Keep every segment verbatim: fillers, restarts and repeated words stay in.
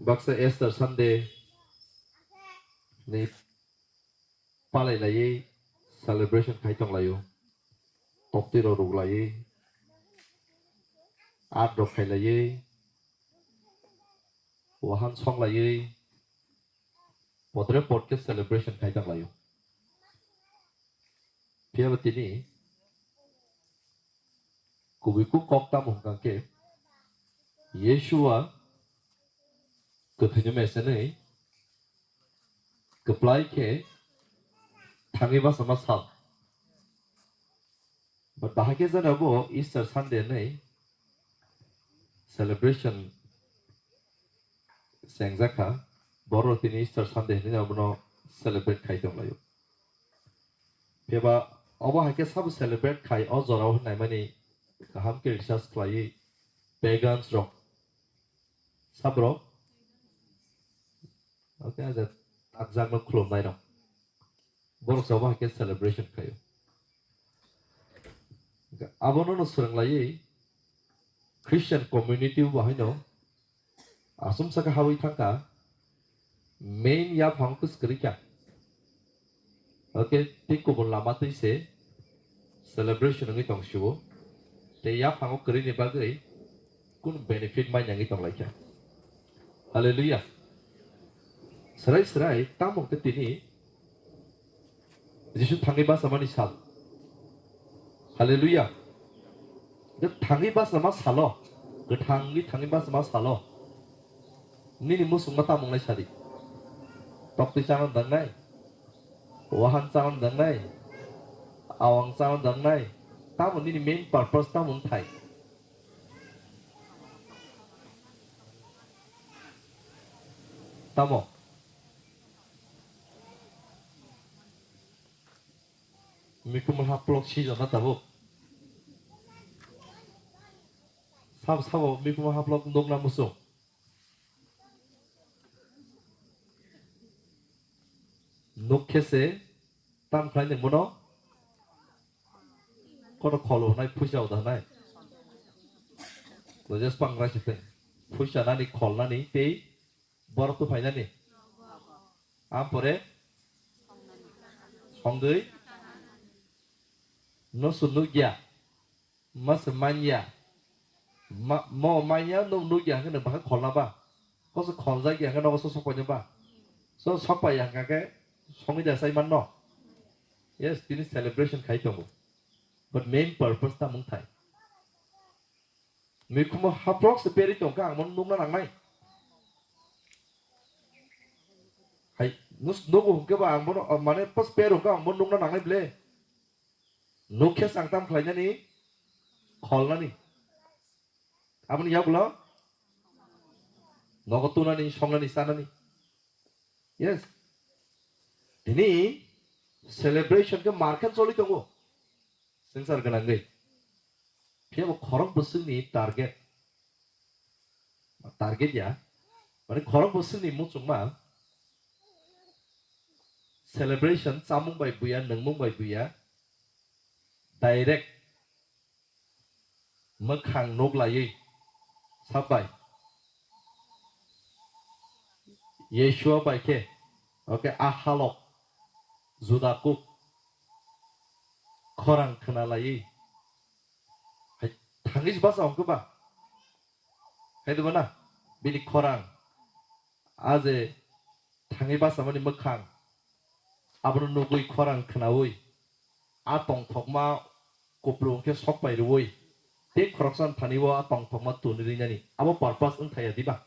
Baksa Easter Sunday ni palai laiwi celebration khai tong laio. Tokti rok ruk laiwi, art rok khai laiwi, wahan song laiwi, podre pod khe celebration khai tong laio. Phiya ba tini kubui kuk kok tamo hwnkha khe Yeshua kwthwino mesenwi kwplai khe thangwi bachama sal. But bahai khe jani abo Easter Sunday hinwi celebration chengjak kha. Borok tini Easter Sunday hinwi abono celebrate khai tong laio. Phiya ba obo hai khe sabo celebrate khai o jorao hinwi naimani kaham khe research khlaiwi pagans rok. Sabrok? Okay, aja takjakno khulumnairok. Borok sabo hai khe celebration khaio. Abono no swrwng laiwi Christian community bo haino aswk saka hawi thangkha, main yaphang kwswk kwrwi kha. Okay, tei kubun lama twi se celebration wngwi tong sio. Tei yaphango kwrwini bagwi kunu benefit mai nangwi tong lai kha. Hallelujah. Srai srai tamo khe tini Jisu thangwi bachamani sal. Hallelujah. Thangwi bachama salo, kwthangwi thangwi bachama salo. Nini muchungma tamo wngnai sadi. Toktwi chana dangnai. Wahan chana dangnai, awang chana dangnai, tamo nini main purpose tamo wngthai? Tamo? Mikhumu haplok sijona tabuk. Sabo sabo mikhumu haplok nukna muchung. Nuk khe se tam khlai ni mono kono khol hwnai phuisa uda hwnai. Loja spang rai siteng. Phuisa nani khol nani tei borok tu phainani. Ampore songwi no sunu gya. Masa manya. Ma-, mo manya no nugya hwnkhe nwng bahai kholna ba? Koso kholjak ya hwnkhe nogo so sokpaino ba? So sokpai ya hwnkhe songwi da sai manno? Yes, tini celebration khai tongo. But main purpose ta mungthai. Mikhumo haprok se peri tongkha ang mono nukna nangnai. Hai, nus-, nugo hwnkhe ba ang mono, mane pas pero hwnkhe ang mono nukna nangnai ble. Nuk khe chang tam khlainani, kholnani. Aboni yagulo nogo tunani, songnani, chanani. Yes. Tini celebration khe mar khe choli tongo. Swngchar gwnangwi. Phiya bo khorok bwswkni target. Target ya. Mane khorok bwswkni muchungma celebration chamung bai buya, nwngmung bai buya. Direct mwkhang nuk laiwi sabai Yeshua bai khe, okay, a halok Juda kuk khorang khna laiwi hai thangwi se basa hwnkhe ba? Hai de ba na? Bini khorang a je thangwi bachamani mwkhang, abono nugwi khorang khnaui, a tongthokma kupulung khe sok pai rwui, tei khoroksa thani o a tongthokma tuni rinani, abo purpose wng thaya diba?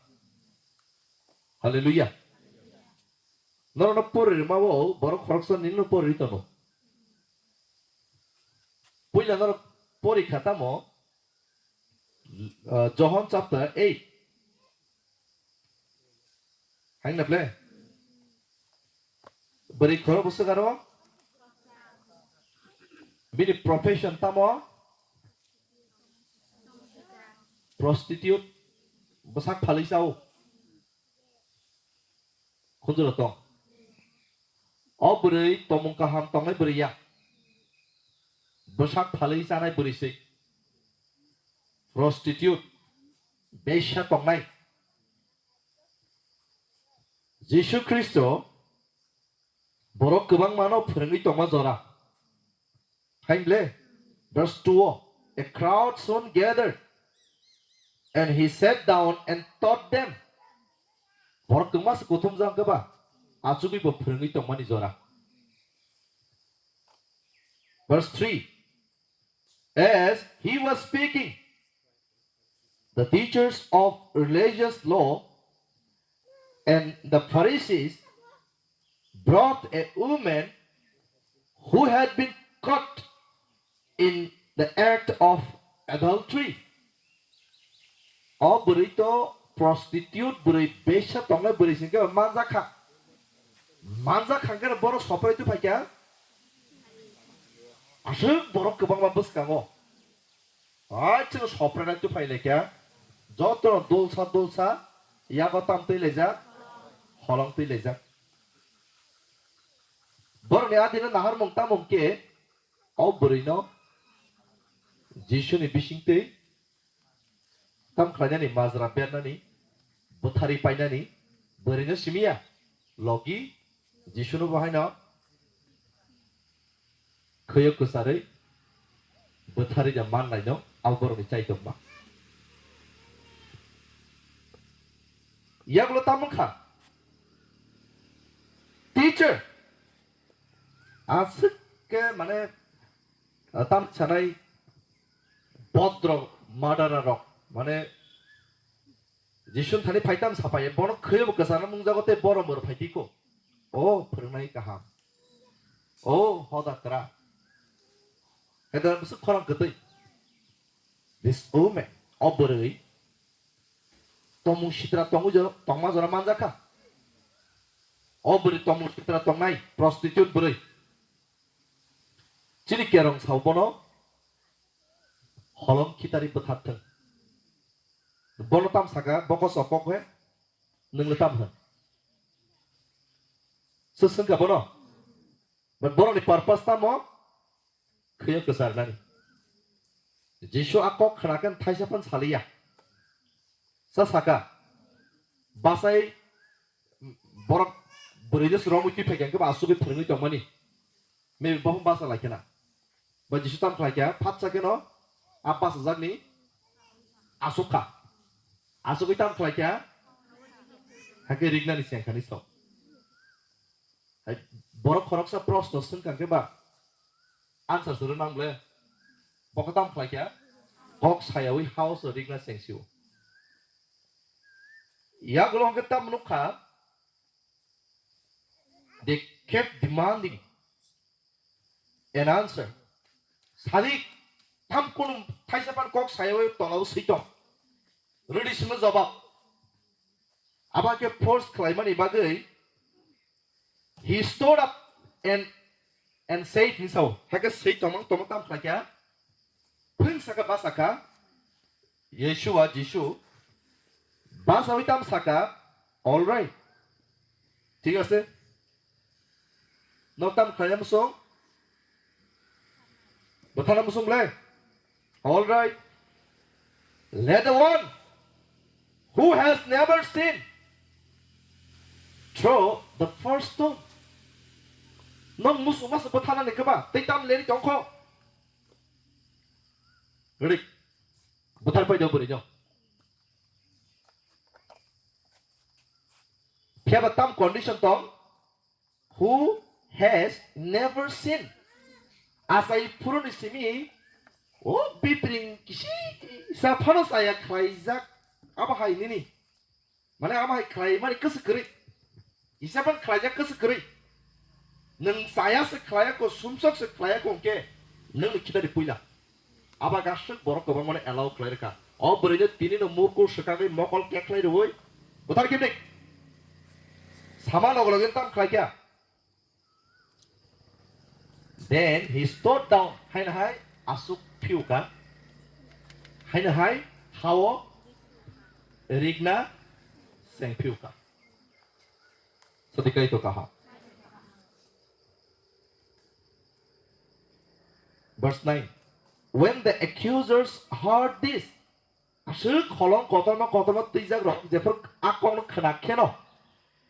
Hallelujah. Norokno pori rwma o borok khoroksa nini no pori ri tongo. Puila norok pori kha tamo, uh, Johon chapter eight. Haino ble? Bwrwi khoro bwswk aro? Bini profession tamo? Prostitute. Bwsak phalwi chao. Khunjuro tong. O bwrwi tomung kaham tongnai bwrwi ya. Bwsak phalwi chanai bwrwi se. Prostitute. Beisa tongnai. Jisu Khristo borok kwbangmano phwrwngwi tongma jora. Hainle, verse two o, "A crowd soon gathered, and he sat down and taught them." Borok kwbangma se kuthumjak khe ba, achugwi bo phwrwngwi tongmani jora. Verse three, "As he was speaking, the teachers of religious law and the Pharisees brought a woman who had been caught in the act of adultery." O bwrwi to prostitute bwrwi, besa tongnai bwrwi singke manjakha. Manjakha khe boro soprai tu phaikha. Aswk borok kwbangma bwskango. Hai chwng soprai tu phailaikha. Joto dulsa dulsa yago tam twi laijak, holong twi laijak. Borokni adino naharmung tamung khe o bwrwino Jisuni bisingtwi tam khlainani majra bernani, bwthari painani, bwrwino simiya, logi Jisuno bo haino khwyo kwcharwi bwthari da man laino abo borokni chaitokma. Yagulo tamo kha? Teacher, aswk khe mane, ah, tam sanai bodrok, murderer rok, mane Jisun thani phaitam sapai, bono khwyo bo kwchana mungjago tei boro mor phaitiko. O phwrwngnai kaham. O hoda kwrak. Heda bwswk khorang kwtwi. This woman, o bwrwi tomung sitra tongwi jora, tongma jora manjakha. O bwrwi tomung sitra tongnai, prostitute bwrwi. Chini kerong sao bono holong khitari bwthar thwng. Bono tam saka, bokos okok he, nwngno tam hwn. Swswngkha bono. But borokni purpose tamo? Khwyo kwcharnani. Jisu a kok khna khe thaisa phan saliya. Sa saka, bachai borok bwrwino sromwi twi phaikha khe ba asugwi phwrwngwi tongmani. Maybe bo phano bacha lai khena. Ba Jisu tam khlai kha, phatsa kheno a bachajakni asuk kha. Asugwi tam khlai kha, hakhe rignani sengkhani sok. Hai, borok khoroksa proshno swngkha khe ba, answer se rwnang ble. Bo khe tam khlai kha, kok sayawi hao se rigna sengsio. Yagulo hwnkhe tam nukha, they kept demanding an answer. Sadi tam kunu thaisa phan kok sayawi tolao swi tong. Rwdi sino jobab. Abo khe force khlaimani bagwi he stood up and, and said, hinwi sao. Hakhe swi tongmang tongmang tam khlai kha. Phwrwng saka ba saka, Yeshua, Jisu, bachawi tam saka, "All right." Thik ase? Nok tam khlai musung? Bwthana musung le? All right. Let the one who has never sinned throw the first stone. Nong musung masa bwthana ni keba, tei tam leri tongkho. Ready? Bwthar pai do bwrwi no. Phiya ba tam condition tong? Who has never sinned? Achai phuruni simi, o bipring kisi sa phano chaya khlaijak, abo hai nini. Mane abo hai khlai mani kwswk kwrwi. Isa ban khlaijak kwswk kwrwi. Nwng chaya se khlaiya ko, sumsok se khlaiya ko hwnkhe nwng ni khitari puila. Abo gaswk borok kwbangmano allow khlai rwkha. O bwrwino tinino murkur swkagwi mokol kekhlai rwui bwthar khe dik. Sama logo logo tam khlai kha. Then he stood down. Haino hai aswk phiu kha. Haino hai hao rigna seng phiu kha. Sadi kai to kaha. Verse nine. When the accusers heard this, aswk holong kotorma kotorma twijak rok jephru a kokno khna kheno,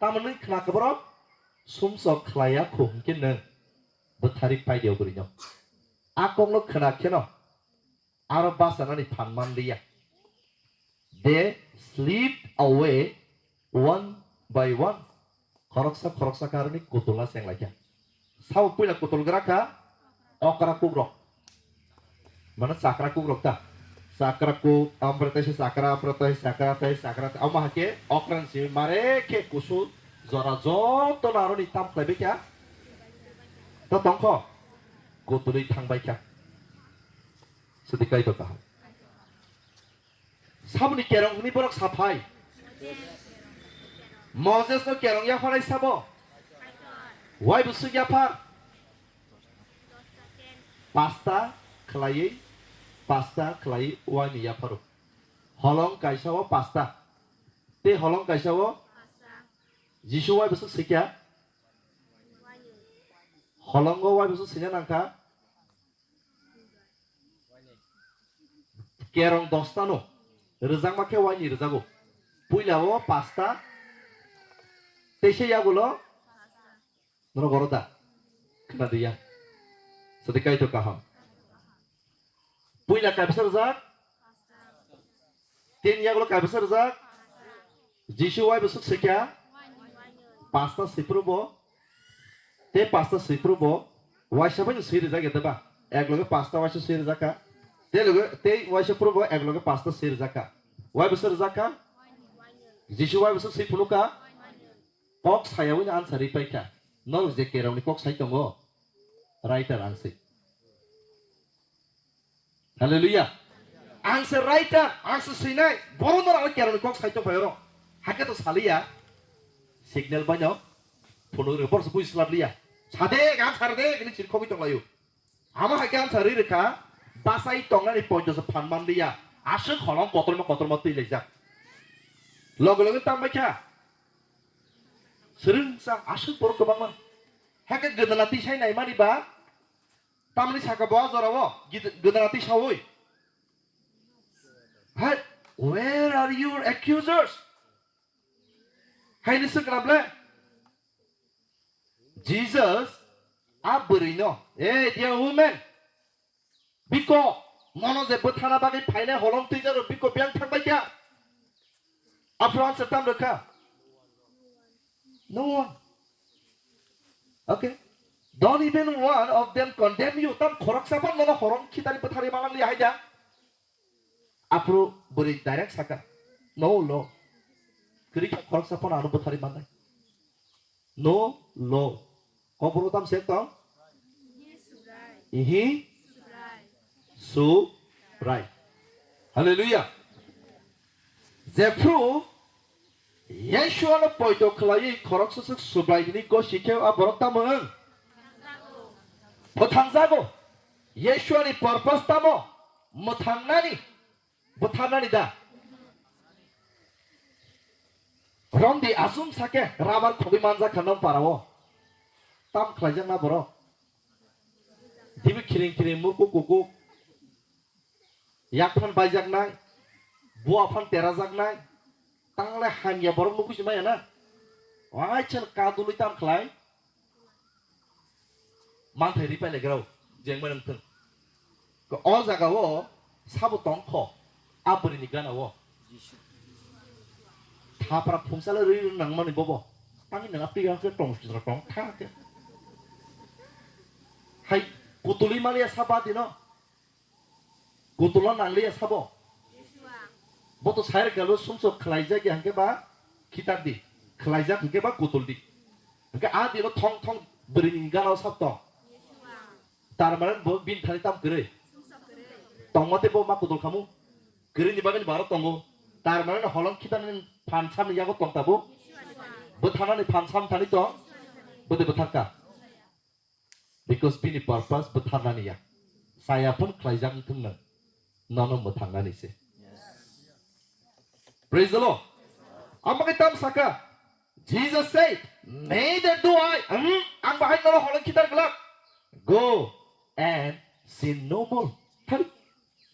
Tamoni khna khe borok sumsok khlaiya khu hwnkhe nwng bwthari paidi o bwrwino. A kokno khna kheno aro bachanani phan man liya. They slipped away one by one. Khoroksa khoroksa khe aroni kutulna chenglaikha. Sabo puila kutulgra kha okra kukrok. Mane chakra kukrok ta. Chakra kuk, ambre tei se chakra, ambre tei chakra, tei chakra, tei omo hai khe okra ni simi mare khe kusu jora joto no aroni tam khlaibai kha. To tongkho. Kutulwi thangbai kha. Sadi kaitor kaham. Saboni kerong hwnwi borok saphai. Moses no kerong yapharai sabo. Wai bwswk yaphar? Pasta khlaiwi, pasta khlaiwi waini yapharo. Holong kaisa o pasta. Tei holong kaisa o Jisu wai bwswk swikha. Holongo wai bwswk swina nangkha. Kerong dosta no rwjakma khe waini rwjago. Puila o pasta, teisa yagulo norok oro da khna diya. Sadi kaitor kaham. Puila kaibwsa rwjak, tin yagulo kaibwsa rwjak. Jisu wai bwswk swikha? Pasta swi phuru bo. Tei pasta swi phuru bo waisa bai swi rijak ya deba? Ek loge pasta waisa swi rijak kha. Tei loge, tei waisa phuru bo ek loge pasta swi rijak kha. Wai bwswk rijak kha? Jisu wai bwswk swi phunuk kha? Kok saya wini answer ri pai kha. Norok je kerong ni kok sai tongo, writer ang se. Hallelujah. Ang se writer, ang se swinai. Borok no ang kerong ni kok sai tong pai oro. Hakhe to saliya. Signal bai no. Phunuk report se buji slap liya. Sade, ang sar de, ini chiri khogwi tong layo. Amo hakhe ang sari rikha. Basai tongnani poito se phan man liya. Aswk holong kotorma kotorma twi laijak. Loge loge tang bai kha. Swrwngsa aswk borok kwbangma. Hakhe gwdana tisai nai mani ba. Tamni saka bo a jora o gid-, gwdana tisaui. Hai, where are your accusers? Hai ni swkra ble. Jesus a bwrwi no, "Hey, dear woman, biko, nono je bwthana bagwi phainai holong twijaro, biko biyang thangbai kha?" Aphuru answer tam rwkha? No one. Okay. Don't even one of them condemn you. Tam khoroksa phan nono holong khitari bwthari manang liya hai da? Aphuru bwrwi direct saka, "No, Lord." Kwrwi kha khoroksa phano ano bwthari mannai. No, Lord. Kokborok tam sek tong? Ihi Subrai. Hallelujah. Jephru Yeshua no poito khlaiwi khoroksa swk Subrai hwnwi gosi khe a borok tamo wng? Mwthangjago. Yeshua ni purpose tamo? Mwthangnani. Bwtharnani da? Romdi asum sake rabar khogwi manjak kha nong para o. Tam khlaijak na borok. Dibi khiring khiring murkuk kukuk. Yak phan baijaknai. Bua phan terajaknai. Tangle hamya borok nukui si maya na. Wai chen kadului tam khlai. Manthai ri pailaigrao, jengma nang thung. Ko o jaga o sabo tong kho, a bwrwi ni gana o. Thapra phungsa le rwi nang mani bobo. Tangwi nang a piga khe tong sitra tong tha khe. Hai, kutuli maliya sa ba dino. Kutula nangliya sabo. Bo to sai rwkha lo sumsok khlaijak ya hwnkhe ba khitar di. Khlaijak hwnkhe ba kutul di. Hwnkhe a dino thong thong bwrwi ni gana o sab tong. Tar mane bo bini thani tam kwrwi. Tongma tei bo ma kutul khamu. Kwrwi ni bagwi ni baro tongo. Tar mane holong khitar ni phan sam ni yago tong tabo. Bwtharnani phan sam thani tong. Bwdwi bwthar kha. Because bini purpose bwtharnani ya. Saya phun khlaijak wng thung nang. Nono mwthangnani se. Praise the Lord. Amokhe tam saka. Jesus said, "Neither do I." Hmm? Ang bahai nono holong khitar glak. Go and sin no more. Thang.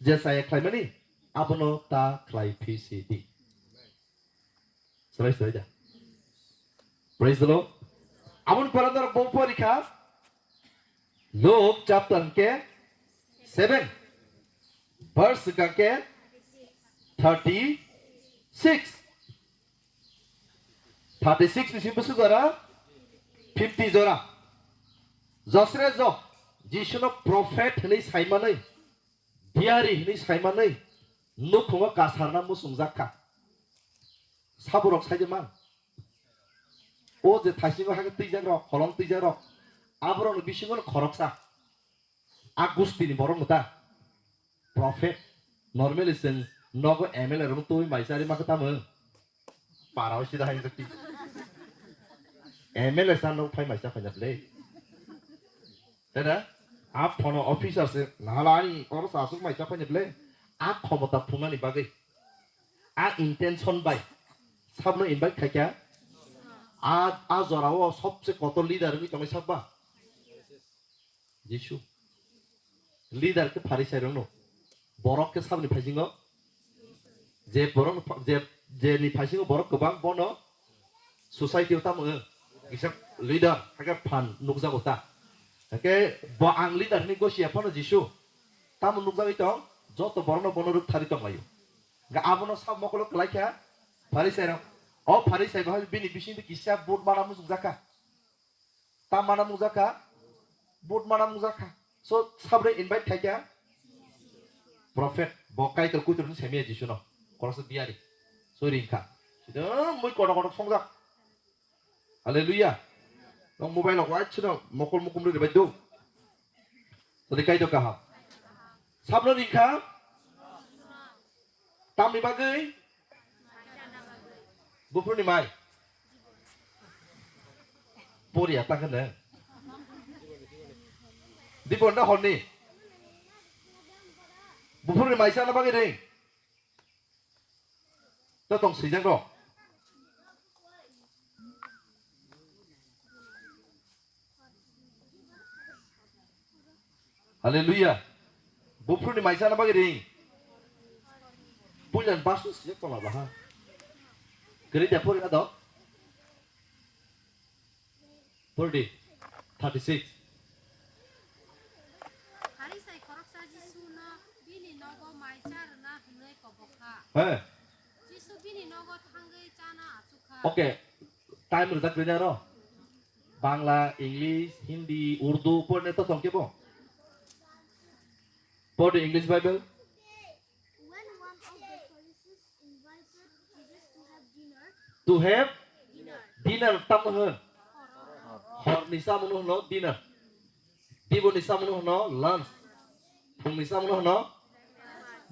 Je saya khlaimani, abono ta khlai phi si di. Srai srai da. Praise the Lord. Aboni pore norok bo porikha Luke chapter hwnkhe seven, verse hwnkhe thirty six. Thirty six ni simi bwswk jora? Fifty jora. Josre jo, Jisuno prophet hwnwi saimanwi, diari hwnwi saimanwi, nukhungo kasarna muchungjak kha. Saborok sai de man. O je thaisingo hakhe twijak rok, holong twijak rok, aborokni bisingo khoroksa. A gustini borok no ta? Prophet. Normally chwng nogo M L A rok twi mai chari ma khe tamo? Para o sida hai jakti. M L A sa no phai mai cha phai na ble. Tada? A phono officer se nalani oro sa asuk mai cha phai na ble. A khomota phunani bagwi. A intention bai. Sabno invite khaikha. A, a jorao sobse kotor leader wngwi tongwi sabba. Jisu. Leader khe Pharisai rokno. Borok khe sabni phaisingo. Je borok je, je ni phaisingo borok kwbang bono society o tamo wng. Kisa leader hakhe phan nukjago ta. Hakhe bo ang leader hwnwi gosiya phano Jisu. Tamo nukjagwi tong, joto borokno bono rwk thari tonglaio. Ga abono sab mokolo kwlai kha Pharisai rok. O Pharisai bo bini bisingtwi kisa vote mana muchungjak kha. Ta mana mungjakha, but mana mungjakha. So, sabre invite khaikha prophet, bo Kaitor kuitor ni semiya Jisu no, koroksa diari, so ringkha. Sidang mui kono kono songjak. Hallelujah. Nong mobile no wai chino mokol mukum ri bai do. Tadi Kaitor kaham. Sabno ringkha. Tamni bagwi? Buphuruni mai. Poriya ta khene. Dibon da horni. Buphuruni mai sana bagwi ring. Ta tong sijak ro. Hallelujah. Buphuruni mai sana bagwi ring. Puilan basu sijak tong la baha. Kiri dia pori ado. Pori di. Thirty six. Pharisai khoroksa Jisuno bini nogo mai cha rwna hwnwi kobokha. He. Jisu bini nogo thangwi chana achukha. Okay. Time rwjak rwna ro. Bangla, English, Hindi, Urdu, porne to tongke bo. Por the English Bible. When one of the Pharisees invited Jesus to have dinner, To have dinner, dinner tamo hwn. Horni samung no hwno dinner. Diboni samung no hwno lunch. Phungni samung no hwno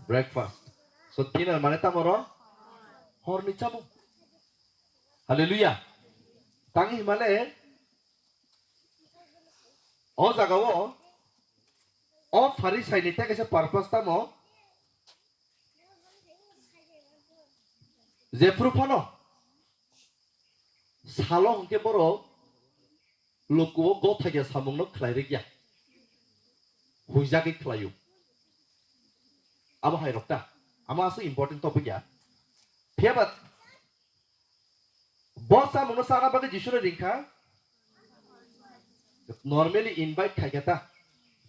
breakfast. So dinner mane tamo ro? Horni samung. Hallelujah. Tangi himale o jaga o, o Pharisai ni tei kaisa purpose tamo, jephru phano salo hwnkhe borok luku o gothaikya samung no khlai rwkya, huijagwi khlaio. Abo hai rok ta, amo aswk important topic ya. Phiya ba Bo samungno chana bagwi Jisuro ringkha. Normally invite khaikha ta.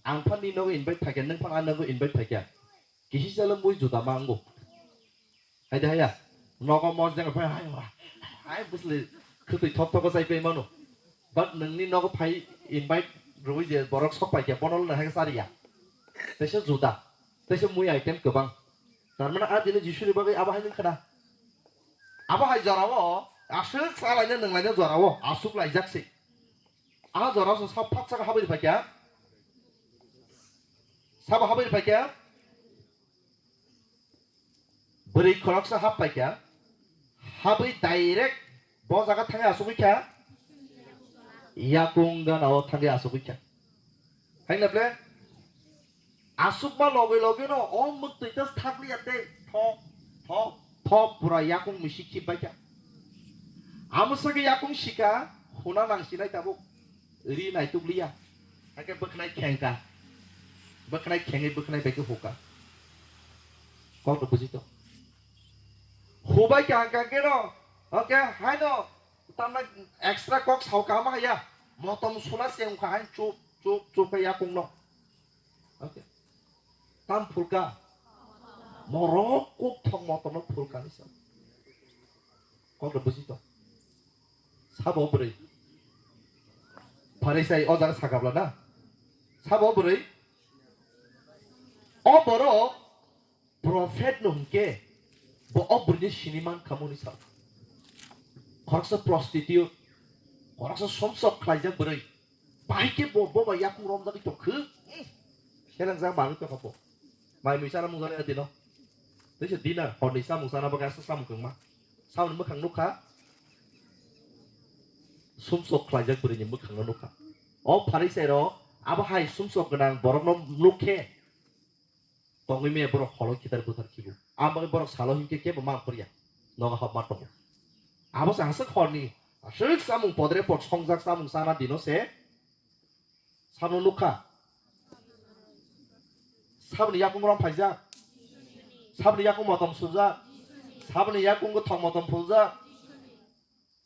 Ang phan ni nogo invite khaikha, nwng phan ang nogo invite khaikha. Kisi salo mui juda ma ango. Hai de haya. Nogo mor jeng phai hai wa. Hai busli khutui thop thop sai pai mano. But nwngni nogo phai invite rwi je borok sok paikha, bono le hai sariya. Teisa juda. Teisa mui item kwbang. Tar mane a dino Jisuni bagwi abo hai nwng khna. Abo hai jorao aswk salaina nwnglaina jorao aswk laijak se. A jorao se sab phatsa habri phaikha. Sabo habri phaikha. Bwrwi khoroksa hap paikha. Habwi direct bo jaga thangwi asugwi kha. Yakung gana o thangwi asugwi kha. Hai na ble? Asukma logwi logwi no o mwktwi ta thakliya tei thok, thok, thok pura yakung misi khibbaikha. Amo sake yakung sika huna nangsinai tabuk ri naitukliya. Hakhe bwkhnai khengkha. Bwkhnai khengwi bwkhnai bai khe hukha. Kok no buji to. Hubaikha hangkha khe no. Oke, haino Tamna extra kok sao kaham haya. Motom suna se wngkha hai chup, chup, chup khe yakung no. Okay. Tam phulka. Morok kuk thok motom no phulka ni sa. Kok da buji to. Sabo bwrwi. Pharisai o jaga sakabla na. Sabo bwrwi. O borok prophet no hwnkhe bo o bwrwini sini man kha muni sa. Khoroksa prostitute, khoroksa somsok khlaijak bwrwi. Bahai khe bo, bo bai yakung romjagwi tongkha. Selengjak manwi tongkha bo. Mai mui chana mungjaknai dino. Teisa dinner horni samung chana bagwi aswk samung kwngma. Samung mwkhang nukha. Sumsok khlaijak bwrwini mwkhangno nukha. O Pharisai rok abo hai sumsok gwnang borokno nukhe tongwi maya borok holo khitar buthar khibu. Ang bagwi borok salo hinkhe kebo mang phurya. Nogo hapma tongo. Abo se aswk horni aswk samung podre pod songjak samung chana dino se. Samung nukha. Saboni yakung rom phaijak. Saboni yakung motom sujak. Saboni yakung thok motom phuljak.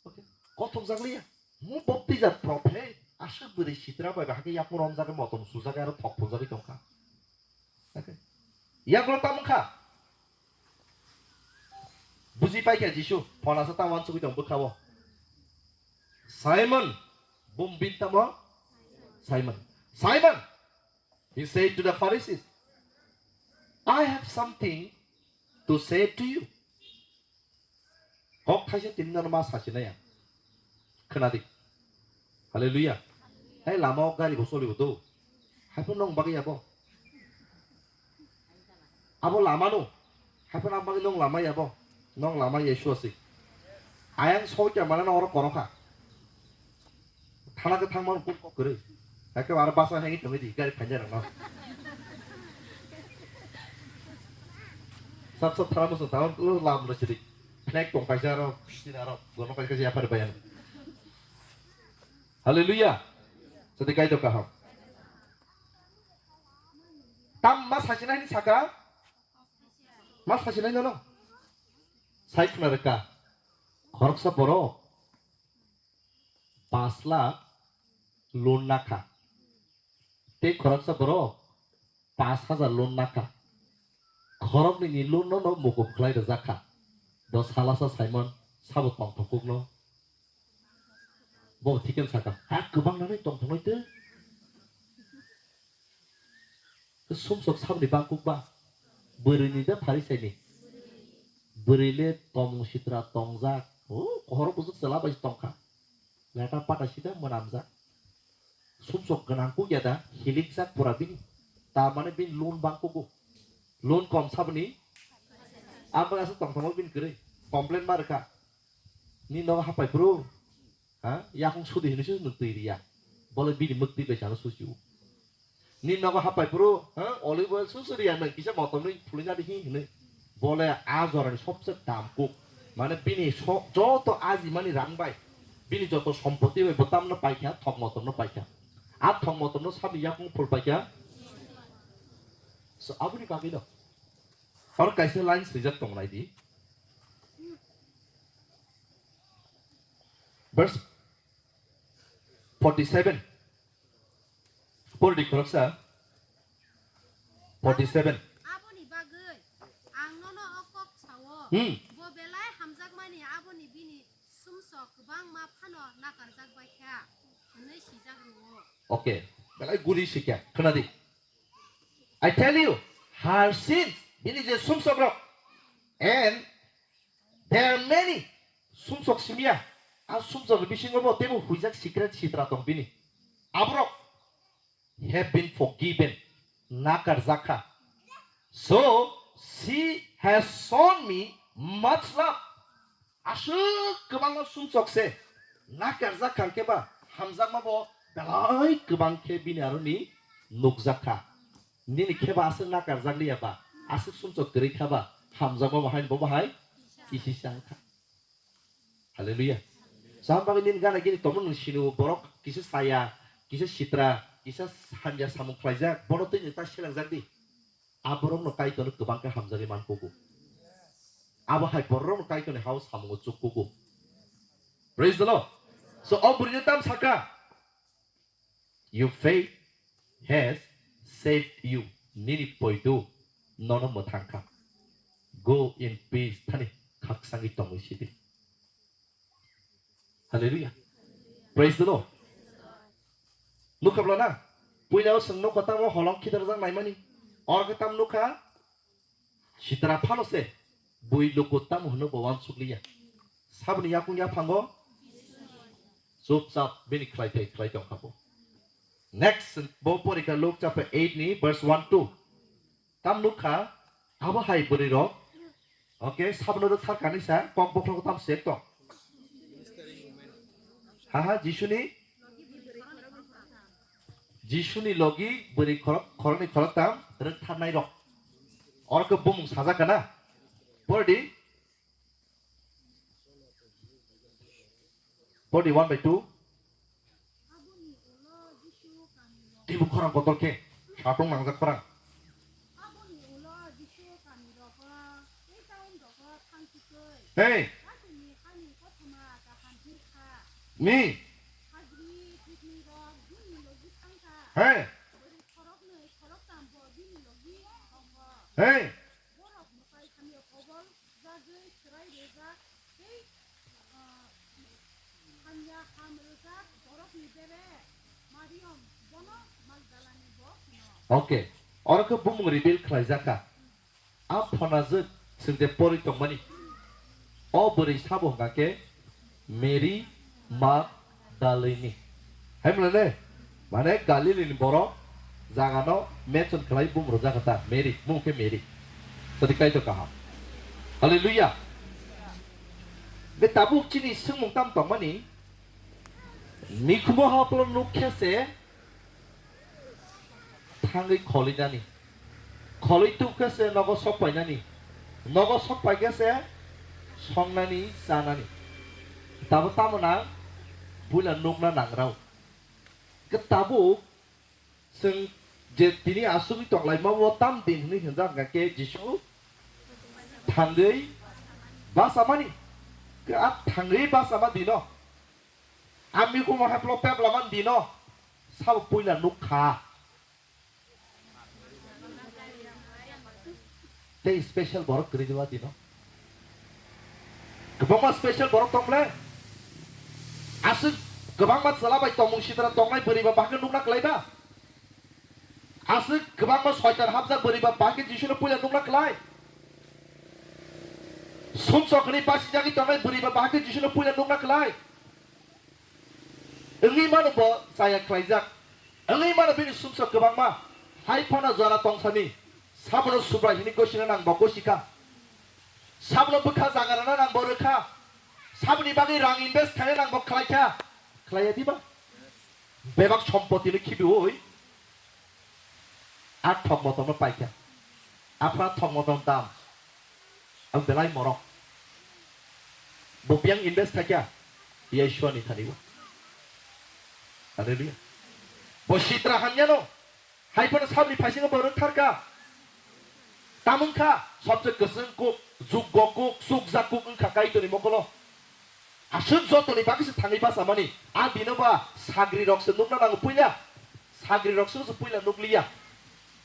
Okay. Kothok jak liya. Mo baptijak prophet. Aswk bwrwi sitra bai bahai khe yakung romjak motom sujak aro thok phuljagwi tongkha. Okay. Yakung tamo kha. Buji paikha Jisu. Phonasa ta wansugwi tong bwkhao. Simon. Bum bin tamo. Simon. Simon. He said to the Pharisees, "I have something to say to you." Kok thaisa tini nono ma sachinai ang. Khwnadi. Hallelujah. Hai lama o gari bo cholibo do. Hai phano nong bagwi abo. Abo lama no. Hai phano ang bagwi nong lama ya bo. Nong lama ya suasi. Ayang soi kya mana na oro korokha. Thana khe thangma rok kok kwrwi. Hakhe aro basa hengwi tongwi di gari phainai rokno. Sab sab thana muchung tao lam rw sidi. Flag tong kaisa aro sini aro gono kaisa kaisa yapari bayang. Hallelujah. Sadi kaitor kaham. Tam ma sachinai ni saka? Ma sachinai nono? Sai khna rwkha. Khoroksa borok pas lakh loan nakha. Tei khoroksa borok pas hajar loan nakha. Khoroknwi ni loan no no mukup khlai rwjak kha. Do salasa Simon sabo tongthok kuk no. Bo thikhen saka. Ha kwbang nanai tongthok nai tei. Sumsok sabni bangkuk ba? Bwrwini da Pharisaini? Bwrwi le tomung sitra tongjak. O, kohoro bujwk chwla bai tongkha. Leta pata sida mwnamjak. Sumsok gwnang kuk ya da, hilikjak pura bini. Tar mane bini loan bangkugo. Loan kom sabni? Ang bai aswk tongthokma bini kwrwi. Complain ma rwkha. Ni nogo hapai phuru. Ha? Yakung sudi hinui se nwng twi riya. Bole bini mwktwi bai sano susi o. Ni nogo hapai phuru, ha? Olive oil susu riya nang kisa motom ni phulina di hi hinui. Bole a jorani sobse dam kuk. Mane bini so-, joto aji mani rang bai. Bini joto sompoti bai botam no paikha, thok motom no paikha. A thok motom no sabi yakung phul paikha. So, aboni bagwi no. Aro kaisa line swijak tong nai di. Verse forty-seven. Pori di khoroksa. Forty-seven. Aboni bagwi ang nono o kok sao. Hmm. Bo belai hamjakmani aboni bini sumsok kwbangma phano nakarjak bai kha hwnwi swijak rwo. Okay. Belai guri sikya. Khna di. I tell you, her sins, bini je sumsok rok, and there are many, sumsok simya, a sumsok bisingo bo tebo huijak secret sitra tong bini. Aborok have been forgiven, nakarjakha. So, she has shown me much love. Aswk kwbangma sumsok se nakarjak kha, hwnkhe ba hamjakma bo belai kwbang khe bini aroni nukjak kha. Nini khe ba aswk nakarjak liya ba, aswk sumsok kwrwi kha ba, hamjakma bo hai bo bo hai kisi se wng kha. Hallelujah. Cham bagwi nini gana gini tongmo nwng sini o borok kisa chaya, kisa sitra, kisa hamya samung khlaijak, bono twi nwng ta selangjak di. A borokno Kaitorno kwbang khe hamjagwi man kugo. Abo hai borokno Kaitorni ha-o samungo chuk kugo. Praise the Lord. So, o bwrwino tam saka, "Your faith has saved you." Nini poito nono mwthang kha. "Go in peace," thani khaksangwi tongwi sidi. Hallelujah. Praise the Lord. Nukha bwla na? Puila o chwng nukha tamo holong khidarjak naimani. Oro khe tam nukha? Sitra phano se bui luku tamo hwnwi bo uansukliya. Saboni yakung yaphango chupchap bini khlai thai khlai tongkha bo. Next, bo porikha Luke chapter eight ni verse one two. Tam nukha, abo hai bwrwi rok. Okay, sabno rwkthar kani sa, kok bokhorok tam sek tong. Ha ha, Jisuni, Jisuni logi bwrwi khorok, khoroknwi khoroktam rwktharnai rok. Oro khe bumung sajak kana? Pordi. Pordi one by two. Teibo khorang kotor khe, satung nangjak khorang. Hey. Mi. Hey. Hey. Okay. Oro khe bumung reveal khlaijak kha. A phonajwk chwng je porwi tongmani. O bwrwi sabo hwnkha khe Mary Magdalini. Hai mwnai le? Mane Galili ni borok jagano mention khlai bumung rwjak kha ta Mary, mung khe Mary. Sadi Kaitor kaham. Hallelujah. Be tabuk chini swngmung tam tongmani, mikhumo haplo nuk khe se thangwi kholinani. Kholwi tuk khe se nogo sok painani. Nogo sok pai khe se songnani, chanani. Tabo tamo nang? Puila nukna nangrao. Khe tabuk chwng je tini asugwi tonglaima o tam din hwnwi hwnjak hwnkha khe Jisu thangwi bachamani. Khe a thangwi bachama dino. Ami kumo haplo pep laman dino sabo puila nuk kha. Tei special borok kwrwi diba dino. Kwbangma special borok tong le. Aswk kwbangma chwla bai tongmung sitra tongnai bwrwi ba bahai khe nukna kwlai ba. Aswk kwbangma soitan hapjak bwrwi ba bahai khe Jisuno puila nukna kwlai. Sumsok hwnwi basijagwi tongnai bwrwi ba bahai khe Jisuno puila nukna kwlai. Wngwi mano bo chaya khlaijak. Wngwi mano bini sumsok kwbangma. Hai phano jora tongsani. Sabono Subrai hwnwi gosina nang bo gosikha. Sabono bwkha jaga rwna nang bo rwkha. Saboni bagwi rang invest khaina nang bo khlaikha. Khlaiya diba? Bebak sompotino khibiui a thok motorno paikha. Aphra thok motorno dam. Ang belai morok. Bo biyang invest khaikha Yeshua ni thani o. Hallelujah. Bo sitra hamyano. Hai phano sabni phaisingo bo rwktharkha. Tamungkha, sobse kwswng kuk, juggo kuk, chukjak kuk wngkha Kaitorni mokolo. Aswk jotoni bagwi se thangwi bachamani. A dino ba sagri rok se nukna nango puila. Sagri rok se puila nukliya.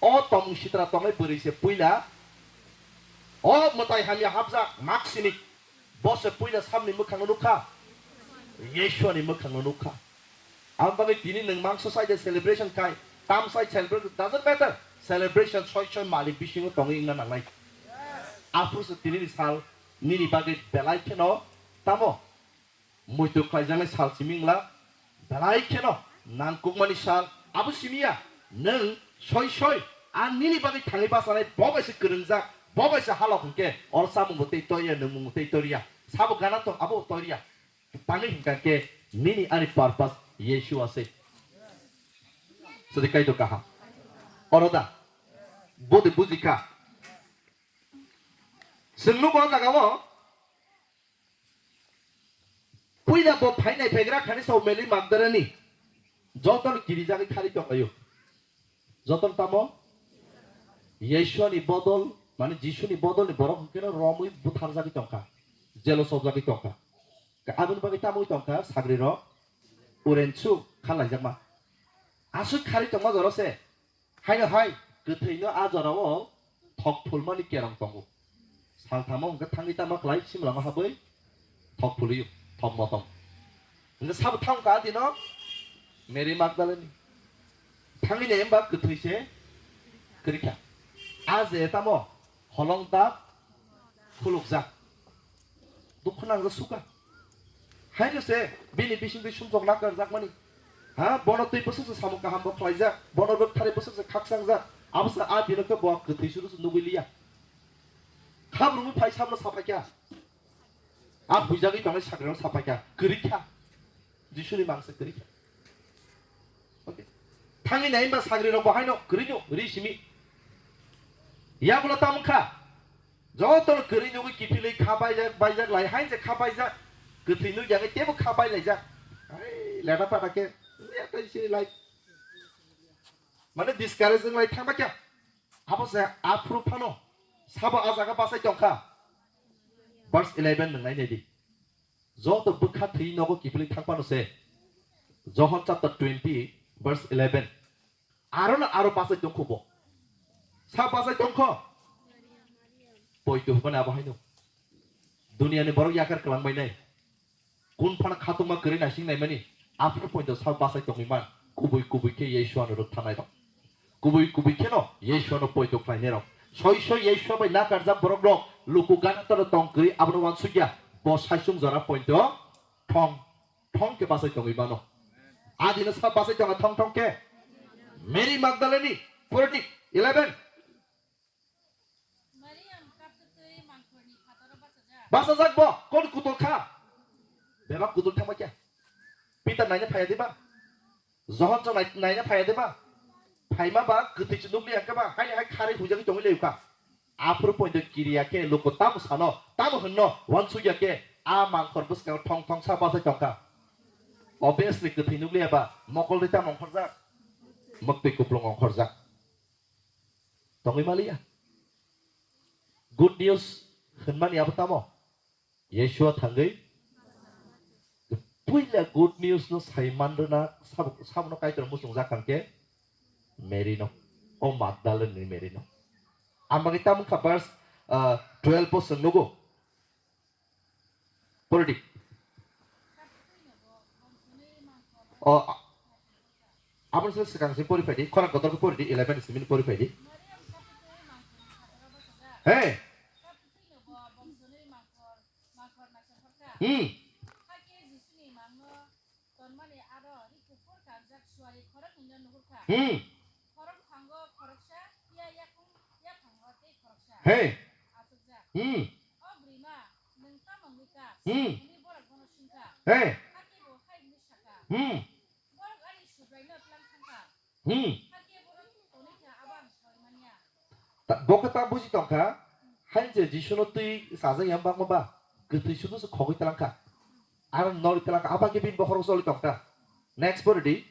O tomung sitra tongnai bwrwi se puila. O mwtai hamya hapjak maksini. Bo se puila samni mwkhangno nukha. Yeshua ni mwkhangno nukha. Ang bagwi tini nwng mangso sai de celebration khai. Tam sai celebration doesn't matter. Celebration soi soi malik bisingo tongwi wngna nangnai. Aphuru se tini ni sal nini bagwi belai kheno tamo muitu khlaijaknai sal simi wngla, belai kheno nangkukmani sal abo simiya, nwng soi soi a nini bagwi thangwi bachanai bo bai se kwrwngjak, bo bai se halok hwnkhe oro chamungbo tei toiya, nwngmungbo tei toiya, sabo gana tong abo toiya, tangwi hwnkha khe nini ani purpose Yeshua se. Sadi Kaitor kaham. Oro da? Bode bujikha. Chwng nugo o jaga o. Puila bo phainai phaigra khani sao Mary Magdalani. Jotono kirijagwi thari tonglaio. Jotono tamo? Yeshua ni bodol, mane Jisu ni bodol ni borok hwnkhe no romwi butharjagwi tongkha. Jelo sojagwi tongkha. Aboni bagwi tamwi tongkha sagrirok urensu khalaijakma. Aswk kharwi tongma jora se. Haino hai kwthwino a jorao thok phulmani kerong tongo. Salthamo hwnkhe thangwi tamo khlai simlama habwi thok phulwio, thok motom. Hwnkhe sabo thangkha adino Mary Magdalene. Thangwi nai hwnba kwthwi se kwrwikha. A je tamo holong dap khulukjak. Dukhu nangjaksuka. Haino se bini bisingtwi sumsok nakarjakmani. Ha, bono twi bwswk se samung kaham bo khlaijak, bono rwktharwi bwswk se khakchangjak. Abo se a dino khe bo kwthwi suru se nugwi liya. Khabrumwi phai sabno saphaikha. A huijagwi tongnai sakrano saphaikha. Kwrwikha. Jisuni mangsa kwrwikha. Okay. Thangwi nai hwnba sagrirok bo haino kwrwino ri simi. Yagulo tamo wngkha? Jotono kwrwi nugwi kiphilwi kha baijak, baijak lai, hain je kha baijak. Kwthwi nukya khe teibo kha bailaijak. Ai, leta pata khe, ya tei sini lai. Mane discourage wng lai thangba khe. Abo se aphuru phano sabo a jaga bachai tongkha. Verse eleven nung nai nai di. Joto bwkha thwi nogo kiphilwi thang phano se. Johon chapter twenty, verse eleven. Aro no aro bachai tongkho bo. Sa bachai tongkho? Poito hwnmani abo haino. Duniani borok yakar kwlangbai nai. Kun phano khatungma kwrwi naising naimani. Aphuru poito sa bachai tongwi man. Kubui kubui khe Yeshua no rwkthanai rok. Kubui kubui kheno Yeshua no poito khlainai rok. Soi soi Yeshua bai nakarjak borok rok luku gana toro tong kwrwi abono wansukya. Bo saisung jora poito thong. Thong khe bachai tongwi mano. Adino sa bachai tongo thong thong khe. Mary Magdalene, Purdik, eleven. Bachajak bo, kon kutul kha. Bebak kutul thangma khe. Peter naina phaya diba? Johon chwng nai-, naina phaya diba? Phaima ba, kwthwi chwng nukli hwnkhe ba, haini hai kharwi huijagwi tongwi laiyukha. Aphuru poito kiriya khe luku tamo sano, tamo hwnno, wansukya khe a mangkhor bwskango thong thong sa bachai tongkha. Obviously kwthwi nukliya ba mokol twi tamo ongkhorjak? Mwktwi kuplung ongkhorjak. Tongwi maliya. Good news hwnmani abo tamo? Yeshua thangwi puila good news no sai manrwna sab-, sabno Kaitor muchungjak khan khe Mary no, o Magdalene ni Mary no. Ang bagwi tamo wngkha verse, ah, twelve bo chwng nugo. Pori di. O, a-, aboni se swkang se pori phai di. Khorang kotor khe pori di, eleven ni simi pori phai di. Hey. Hmm. Hmm. Hey. Hmm. Hmm. Hey. Hmm. Hmm. Ta-, bo khe ta buji tongkha, hain je Jisu no twi chajak yang bangma ba, kwthwi sudu se khogwi talangkha. Aro nori talangkha, abo khe bini bokhorok choli tongkha. Next pori di.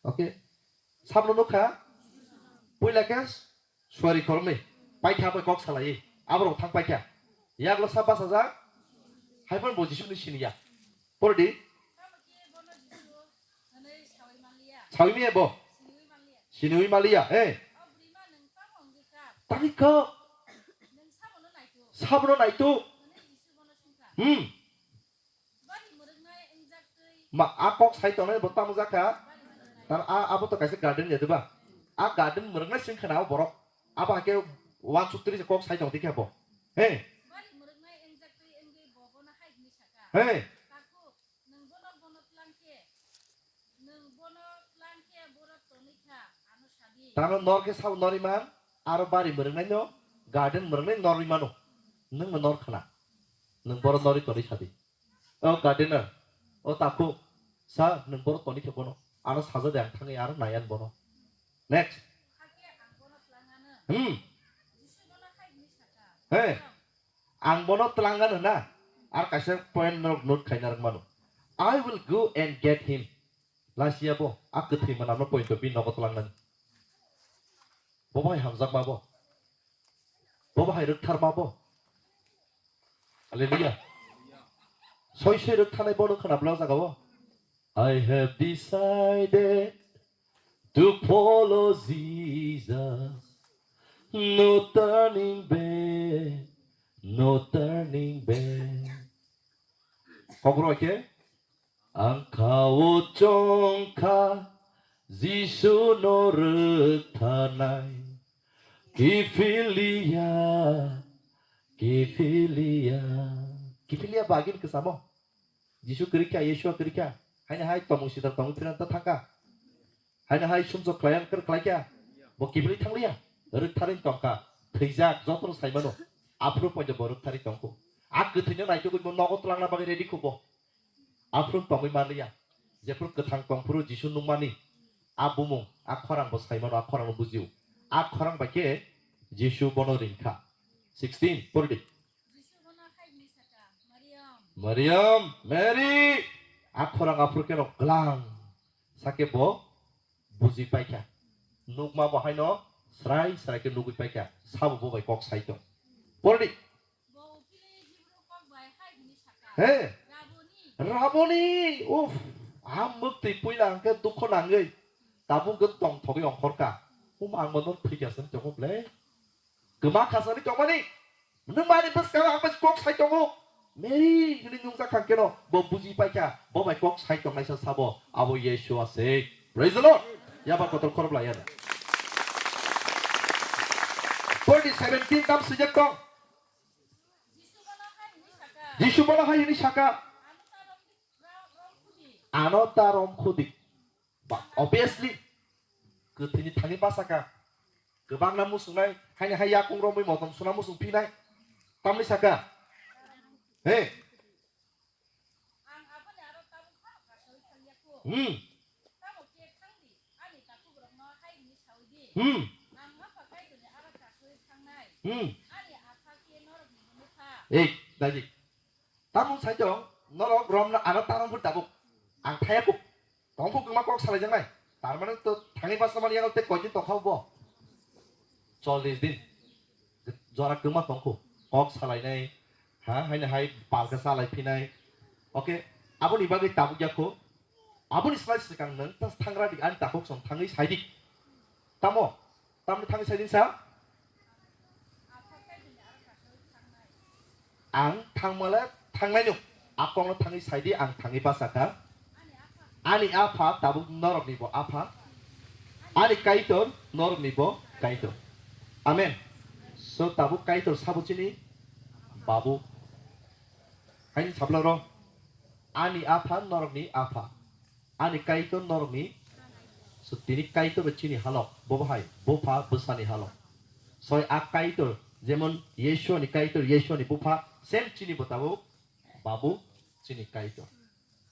Okay. Sabno nukha? Puila khe suari khoroknwi paitha bai kok salai. Aborok thang paikha. Yaklo sa bachajak? Haiphano bo Jisuni siniya. Pori di. Sawi miya bo? Siniwi maliya. Eh. Tangwi kha. Sabno naitu. Hmm. Ma, a kok sai tongnai bo tamo jakha? Tar a, abo to kaisa garden ya diba? A garden mwrwknai sing khna o borok. Abo hakhe one two three kok sai tong dikha bo. He. He. Tamo nor khe sao nori man, aro bari mwrwknai no, garden mwrwknai norwi mano. Nwng no nor khna. Nwng boro norwi tonwi sadi. O gardener, o takhuk, sa nwng boro toni khe bono. Ano saja de ang thangwi aro naiyan bono. Next. Hmm. He. Ang bono tlangan hwna. Ar kaisa point norok note khaina rwk mano. I will go and get him. Lasia bo, a kwthwi mwnamno point o bini nogo tlangnani. Bo bai hamjakma bo. Bo bahai rwktharma bo. Hallelujah. Soi soi rwk thanai bono khna bwlai o jaga o. I have decided to follow Jesus. No turning back, no turning back. Kokro ke? Ang kha-o chong kha, Jisu no rwk thanai. Kiphiliya, kiphiliya. Kiphiliya bagin kwchamo. Jisu kwrwi kha, Yeshua kwrwi kha. Haino hai tongmung sida tongwi phirang ta thangkha. Haino hai sumsok khlai ang kwrwi khlai kha. Bo kiphilwi thangliya. Rwk tharwi tongkha. Thwijak jotono saimano. Aphuru poito bo rwk tharwi tongkho. A kwthwino naitugwi bo nogo twlangna bagwi ready kho bo. Aphuru tongwi manliya. Jephuru kwthang tongphuru Jisu nukmani, a bumung, a khorang bo saimano, a khorang no bujio. A khorang bai khe Jisu bono ringkha. Sixteen, pori di. Jisu bono hai hwnwi sakha, "Mariam." Mariam, Mary, a khorang aphuru khe no glang. Sakhe bo buji paikha. Nukma bo haino srai srai khe nugwi paikha. Sabo bo bai kok sai tong. Pori di. Bo uphilwi Hibru kok bai hai hwnwi sakha, He. "Raboni." Raboni, uff, a mwktwi puila hwnkhe dukho nangwi tabuk hwnkhe tongthogwi ongkhorkha. Hum, ang bono thwikha se wng tongo ble. Kwma khasani tongmani. Nwng mani bwskango ang bai kok sai tongo. Mary hwnwi nungjak kha keno, bo buji paikha, bo bai kok sai tongnaisa sabo, abo Yeshua se. Praise the Lord. Yaba kotor khorok lai ano. Forty seventeen tam swijak tong. Jisu bono hai hwnwi sakha. Jisu bono hai hwnwi sakha. Ano ta rom, rom, romkhudi. Ano ta romkhudi. Ba, obviously, kwthwini thani bwsakha. Kwbangna muchungnai, haini hai yakung romwi motom suna muchung phinai. Tamni sakha? He. Ang aboni aro tabuk phano kasawi thangya kho. Hmm. Tamo khe thang di, ani takhukrokno hai hwnwi saui di. Hmm. Ang Apha Kaitorni aro kasawi thangnai. Hmm. Ani Apha khe norokni hwnwi kha. Ei, daji. Tamung sai tong, norok romna ano ta romphuru tabuk. Ang thaya kho. Tongkho kwma kok salaijaknai. Tar mane to thangwi basa mani yago tei koidin tongkha bo? Chollish din. Jora kwma tongkho. Kok salainai. Ha, haino hai palka salai phinai. Okay. Aboni bagwi tabuk yakho. Aboni slai swkang nwng ta thangra di ani takhuk song thangwi sai di. Tamo? Tamni thangwi sai din sa? Ang thangmale thangnai no. Akongno thangwi saidi, ang thangwi basa kha. Ani Apha tabuk norokni bo Apha. Ani Kaitor norokni bo Kaitor. Amen. So tabuk Kaitor sabo chini Babu. Haini sabla ro. Ani Apha norokni Apha. Ani Kaitor norokni, so tini Kaitor bai chini halok, bo bahai, bupha bwsani halok. Soi a Kaitor, jemon Yeshua ni Kaitor, Yeshua ni bupha, same chini bo tabuk, Babu, chini Kaitor.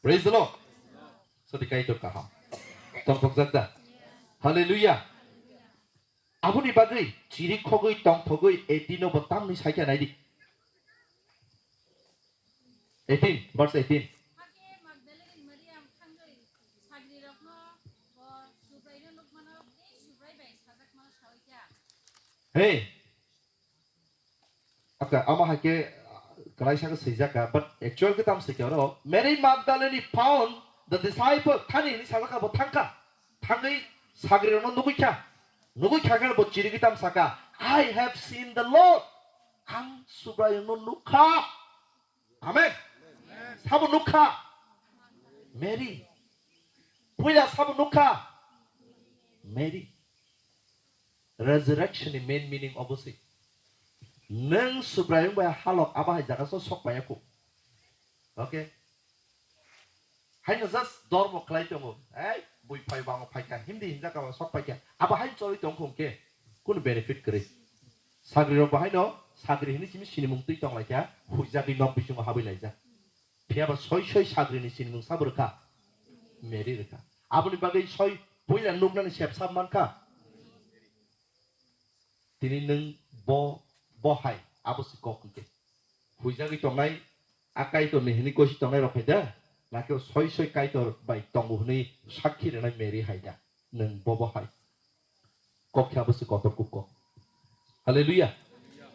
Praise the Lord. So di Kaitor kaham. Tongthokjak da? Hallelujah. Aboni bagwi chiri khogwi tongthogwi eighteen no bo tamni saikha naidi. Eighteen, verse eighteen. Hakhe Magdalene Mariam thangwi sagrirokno bo Subraino nukmano tei Subrai bai sajakmano saui kha. Hey. Aka, ama hakhe, ah, kwlaisa khe swijak kha, but actual khe tam swijak oro. Mary Magdalene found the disciple. Thani hwnwi sajak kha, bo thang kha. Thangwi sagrirokno nugwi kha. Nugwi kha khe bo chirigwi tam saka, "I have seen the Lord." Ang Subraino nukha. Amen. Sabo nukha? Mary. Puila sabo nukha? Mary. Resurrection ni main meaning obo se. Nwng Subraiyung bai halok abo hai jaga so sok paiya kho. Okay? Haino just dormo khlai tongo. Ei, bui phai bango phaikha, himdi hinjak abo sok paikha. Abo hai choli tong khong khe, kunu benefit kwrwi. Sagri rok bo haino, sagri hinwi simi sinimung twi tong laikha, huijagwi nok bisingo habwi laijak. Phiya ba soi soi sagri ni sinimung sabo rwkha? Mary rwkha. Aboni bagwi soi puila nuknani sep sab mankha? Tini nwng bo, bo hai, abo se kok hwnkhe. Huijagwi tongnai, a Kaitor ni hinwi gosi tongnai rok hai da? Nakhe soi soi Kaitor bai tongo hwnwi sakhi rwnai Mary hai da? Nwng bo bo hai. Kok khe abo se kotor kuk kok. Hallelujah.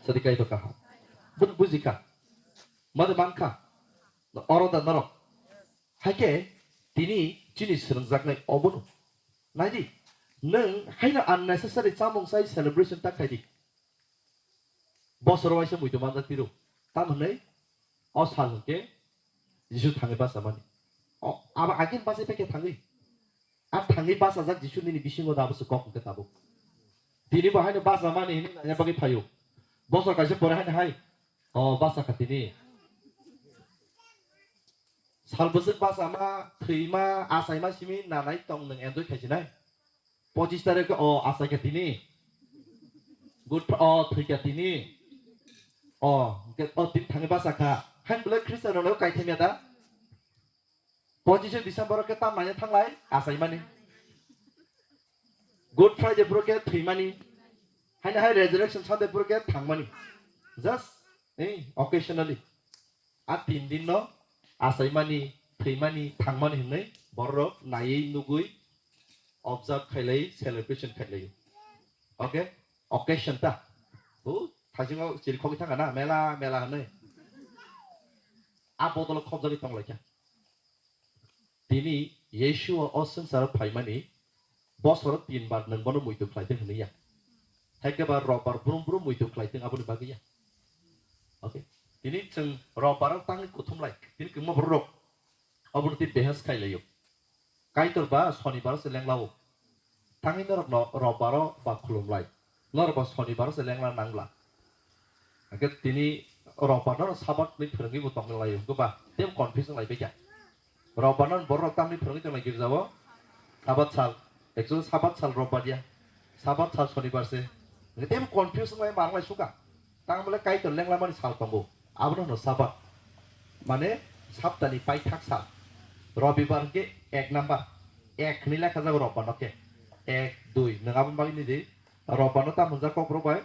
Sadi Kaitor kaham. Bun bujikha. Mode mankha. Oro da norok. Haikhe tini chini swrwngjaknai obono. Naidi, nwng haino unnecessary chamung chai celebration ta khaidi. Bosor waisa muitu manjak tiro. Tam hwnwi o sal hwnkhe Jisu thangwi bachamani. O, abo agin bachai paikhe thangwi. A thangwi bachajak Jisu nini bisingo da aboso kok hwnkhe tabuk. Tini bo haino bachamani hwnwi nanya bagwi phaio. Bosor kaisa pore haino hai. O, bachakha tini. Sal bwswk bachama, thwima, achaima simi nanai tong nwng enjoy khaisinai. Pochis tarikh o achaikha tini. Good Fri-, o thwikha tini. O, hwnkhe o tini thangwi bachakha. Hain belai Khristian rok kaitham ya da? Pochis December o khe tam nanya thanglai achaimani. Good Friday phuru khe thwimani. Haino hai Resurrection Sunday phuru khe thangmani. Just, eh, occasionally. A tin din no achaimani, thwimani, thangmani hwnwi bororok naiwi nugwi observe khailai, celebration khailai. Okay? Occasion ta. Bu, thaisingo chiri khogwi thangkha na, mela, mela hwnwi. A bodolo khobjagwi tonglaikha. Tini Yeshua o swngcharo phaimani bosoro tin bar nwng bono muitu khlai thung hwnwi ya. Haikhe ba rok bar brum brum muitu khlai thung aboni bagwi ya. Okay. Tini chwng rok bar o tangwi kuthum lai. Tini kwbangma borok rok. Obono tini behas khai laio. Kaitor ba Sonibar se lenglao. Thangwi norok no rok bar o ba khulum lai. Norok ba Sonibar se lengla nangla. Hake tini rok bar no Sabat ni phwrwngwi bo tong lai hwnkhe ba tei confuse wng lai baikha. Rok bar no borok tamni phwrwngwi tong lai girjao Sabat sal. Actually Sabat sal rok bar ya. Sabat sal Sonibar se. Hake tei confuse wng lai ma wng lai suka. Tang bole Kaitor lenglamani sal tongo. Abono hwno Sabat. Mane saptani paithak sal. Robibar hwnkhe ek number. Ek hwnwi lekha jago rok bar no khe. Ek, dui. Nwng aboni bagwi nini di. Rok bar no tam hwnjak kok borok bai.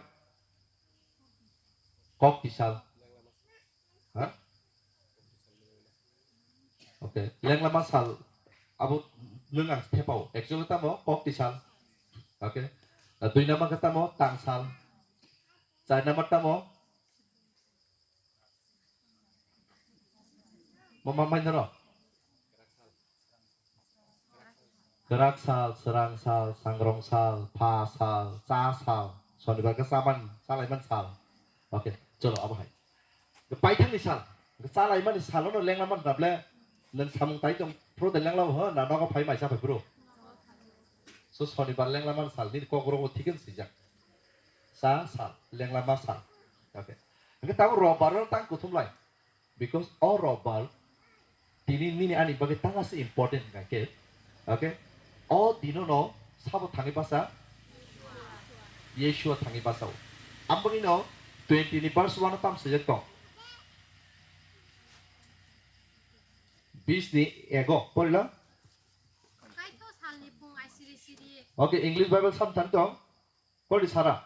Kok tisal. Ha? Okay. Lenglama sal. Abo nwng ang thepao. Actually tamo kok tisal. Okay. Ah, dui number khe tamo tangsal. Char number tamo. Mama mai naro. Kwrak sal, swrang sal, sangrong sal, pha sal, cha sal, Sonibar khe chaman, chalaiman sal. Okay, cholo, abo hai. Paithangni sal, chalaimani salono lenglaman dable, nwng samung tai tong, phuru de lenglabo ho, na nogo phai mai cha phai phuru. So, Sonibar lenglaman sal, nini kok rogo thikin sijak. Cha sal, lenglama sal. Okay. Hingke tabo rok bar no tang kuthum lai. Because o rok bar tini nini ani bagwi tangase important hingka khe. Okay? O dino no sabo thangwi basa? Yeshua thangwi basa o. Ambagwi no twenty ni verse one o tam swijak tong. Bis ni ego, porila? Kaito salni phung ai siri siri. Okay, English Bible sam thang tong. Pori sara.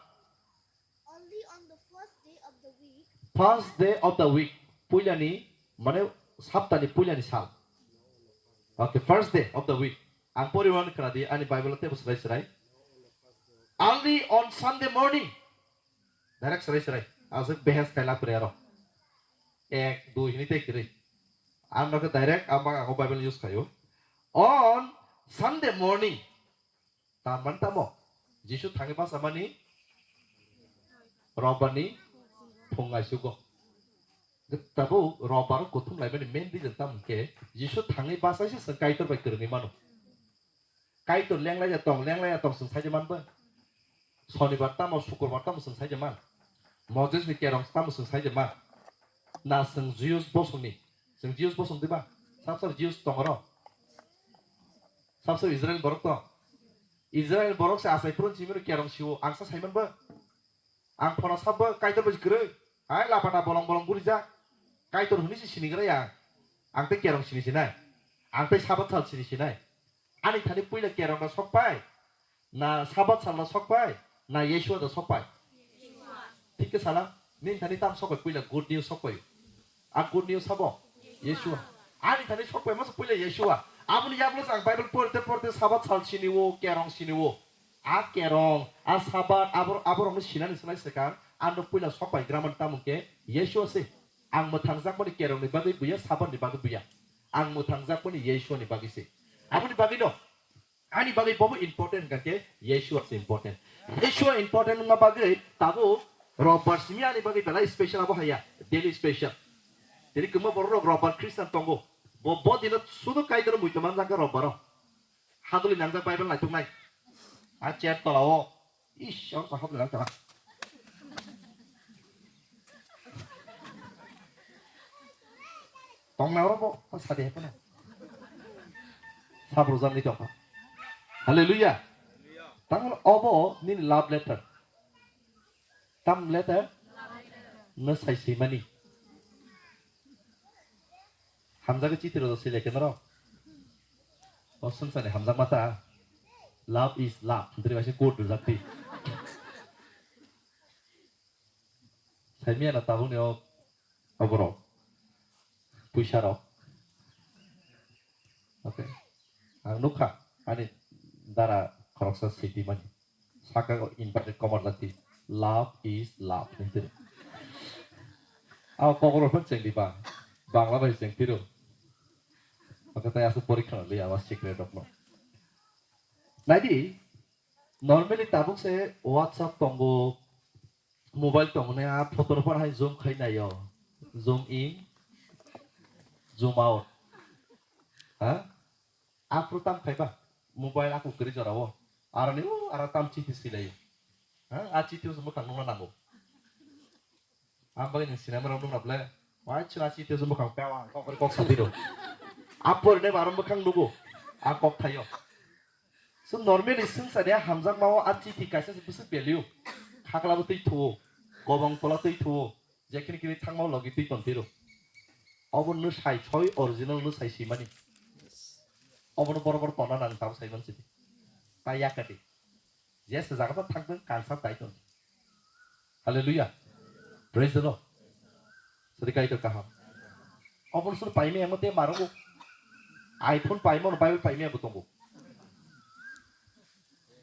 Only on the first day of the week. First day of the week. Puilani, mane, saptani puilani sal. Okay, first day of the week. Ang pori wan khna di, ani Bible tebo srai srai. Only on Sunday morning. Direct srai srai. Aswk behes khaila pore aro. Ek, dui hini tei kiri. Ang nokhe direct ang bak ang Bible use khayo. On Sunday morning. Tamban tamo? Jisu thangwi basa mani? Robbani phung aisugo. Tabo robbar kuthum laimani main reason tamo khe Jisu thangwi basaise chwng Kaitor bai kwrwngwi mano. Kaitor lenglai ya tong, lenglai ya tong chwng saide man ba? Sonibar tamo, Sukurbar tamo chwng saide man? Moses ni kerong tamo chwng saide man? Na chwng Jews bosongni? Chwng Jews bosong diba? Sab sab Jews tong oro. Sab sab Israel borok tong. Israel borok se achai phuru chimino kerong siwo, ang sa saiman ba? Ang phano sabo Kaitor bai kwrwi. Hai lapata bolong bolong gurijak. Kaitor hwnwi se sinigra ya. Ang tei kerong sini sinai. Ang tei Sabat sal sini sinai. Ani thani puila kerong da sok pai. Na Sabat sal da sok pai. Na Yeshua da sok pai. Thik khe sala. Nini thani tam sok pai puila good news sok pai. A good news sabo? Yeshua. Ani thani sok pai masa puila Yeshua. Aboni yagulo ang Bible porte porte Sabat sal sini o, kerong sini o. A kerong, a Sabat, abor-, aborokno sinani swlai swkang, ano puila sok pai graman tamo khe Yeshua se. Ang mwthangjakmani kerongni bagwi buya, sabanni bagwi buya. Ang mwthangjakmani Yeshua ni bagwi se. Aboni bagwi no, ani bagwi bobo important hwnkha khe Yeshua se important. Yeshua important wngma bagwi tabuk Robbar simi ani bagwi belai special abo haya, daily special. Tini kwma borok rok Robbar Christian tongo. Bo, bo dino sudu Kaitor muitu manjak khe Robbaro. Haduli nangjak Bible naituknai. A chair tola o. Ish, or sa haduli nang tara. Tong na oro bo, o sadi hepe na. Sabro jang ni tong. Hallelujah. Tang obo nini love letter. Tam letter? No sai simani. Hamjagwi chiti rwjak sile khe norok. O swngcharni hamjakma ta. Love is love. Hwnkhe bai se quote rwjak di. Saimanya na tabukni o, o borok. Puisa rok. Okay. Ang nukha ani dara khoroksa siti mani. Saka o inverted comma lati, "Love is love," hinwi twi. Abo kokoro phano chengdi ba, Bangla bai chengphiro. Abo tai aswk porikha nang li abo secret rokno. Naidi, normally tabuk se WhatsApp tongo, mobile tongo ne, a photo rok phano hai zoom khai naio. Zoom in, zoom out. Ha? Aphuru tam khaiba, mobile aku kwrwi jorao. Aroni, o, aro tam chiti silaio. Ha? A chiti o se mwkhang nukna nango. Ang bagwi nwng sinamrok nukna ble, wai chwla chiti o se mwkhang pewa, kok kok sadi rw. Aphuru ne aro mwkhang nugo, a kok thaio. So normally swngcharni a hamjakmao a chiti kaisa se bwswk value. Khaklabo twi thuo, kobong tola twi thuo, jekhini kini thangmao logi twi ton tiro. Obo no sai soi original no sai simani. Obono borok borok tonna nang tamo sai mansi. Ta yakati. Jesa jaga ta thangtong kansa tai ton. Hallelujah. Praise the Lord. Sadi kaitor kaham. Obono sur paimaya mo te marogo. iPhone paimano Bible paimaya bo tongo.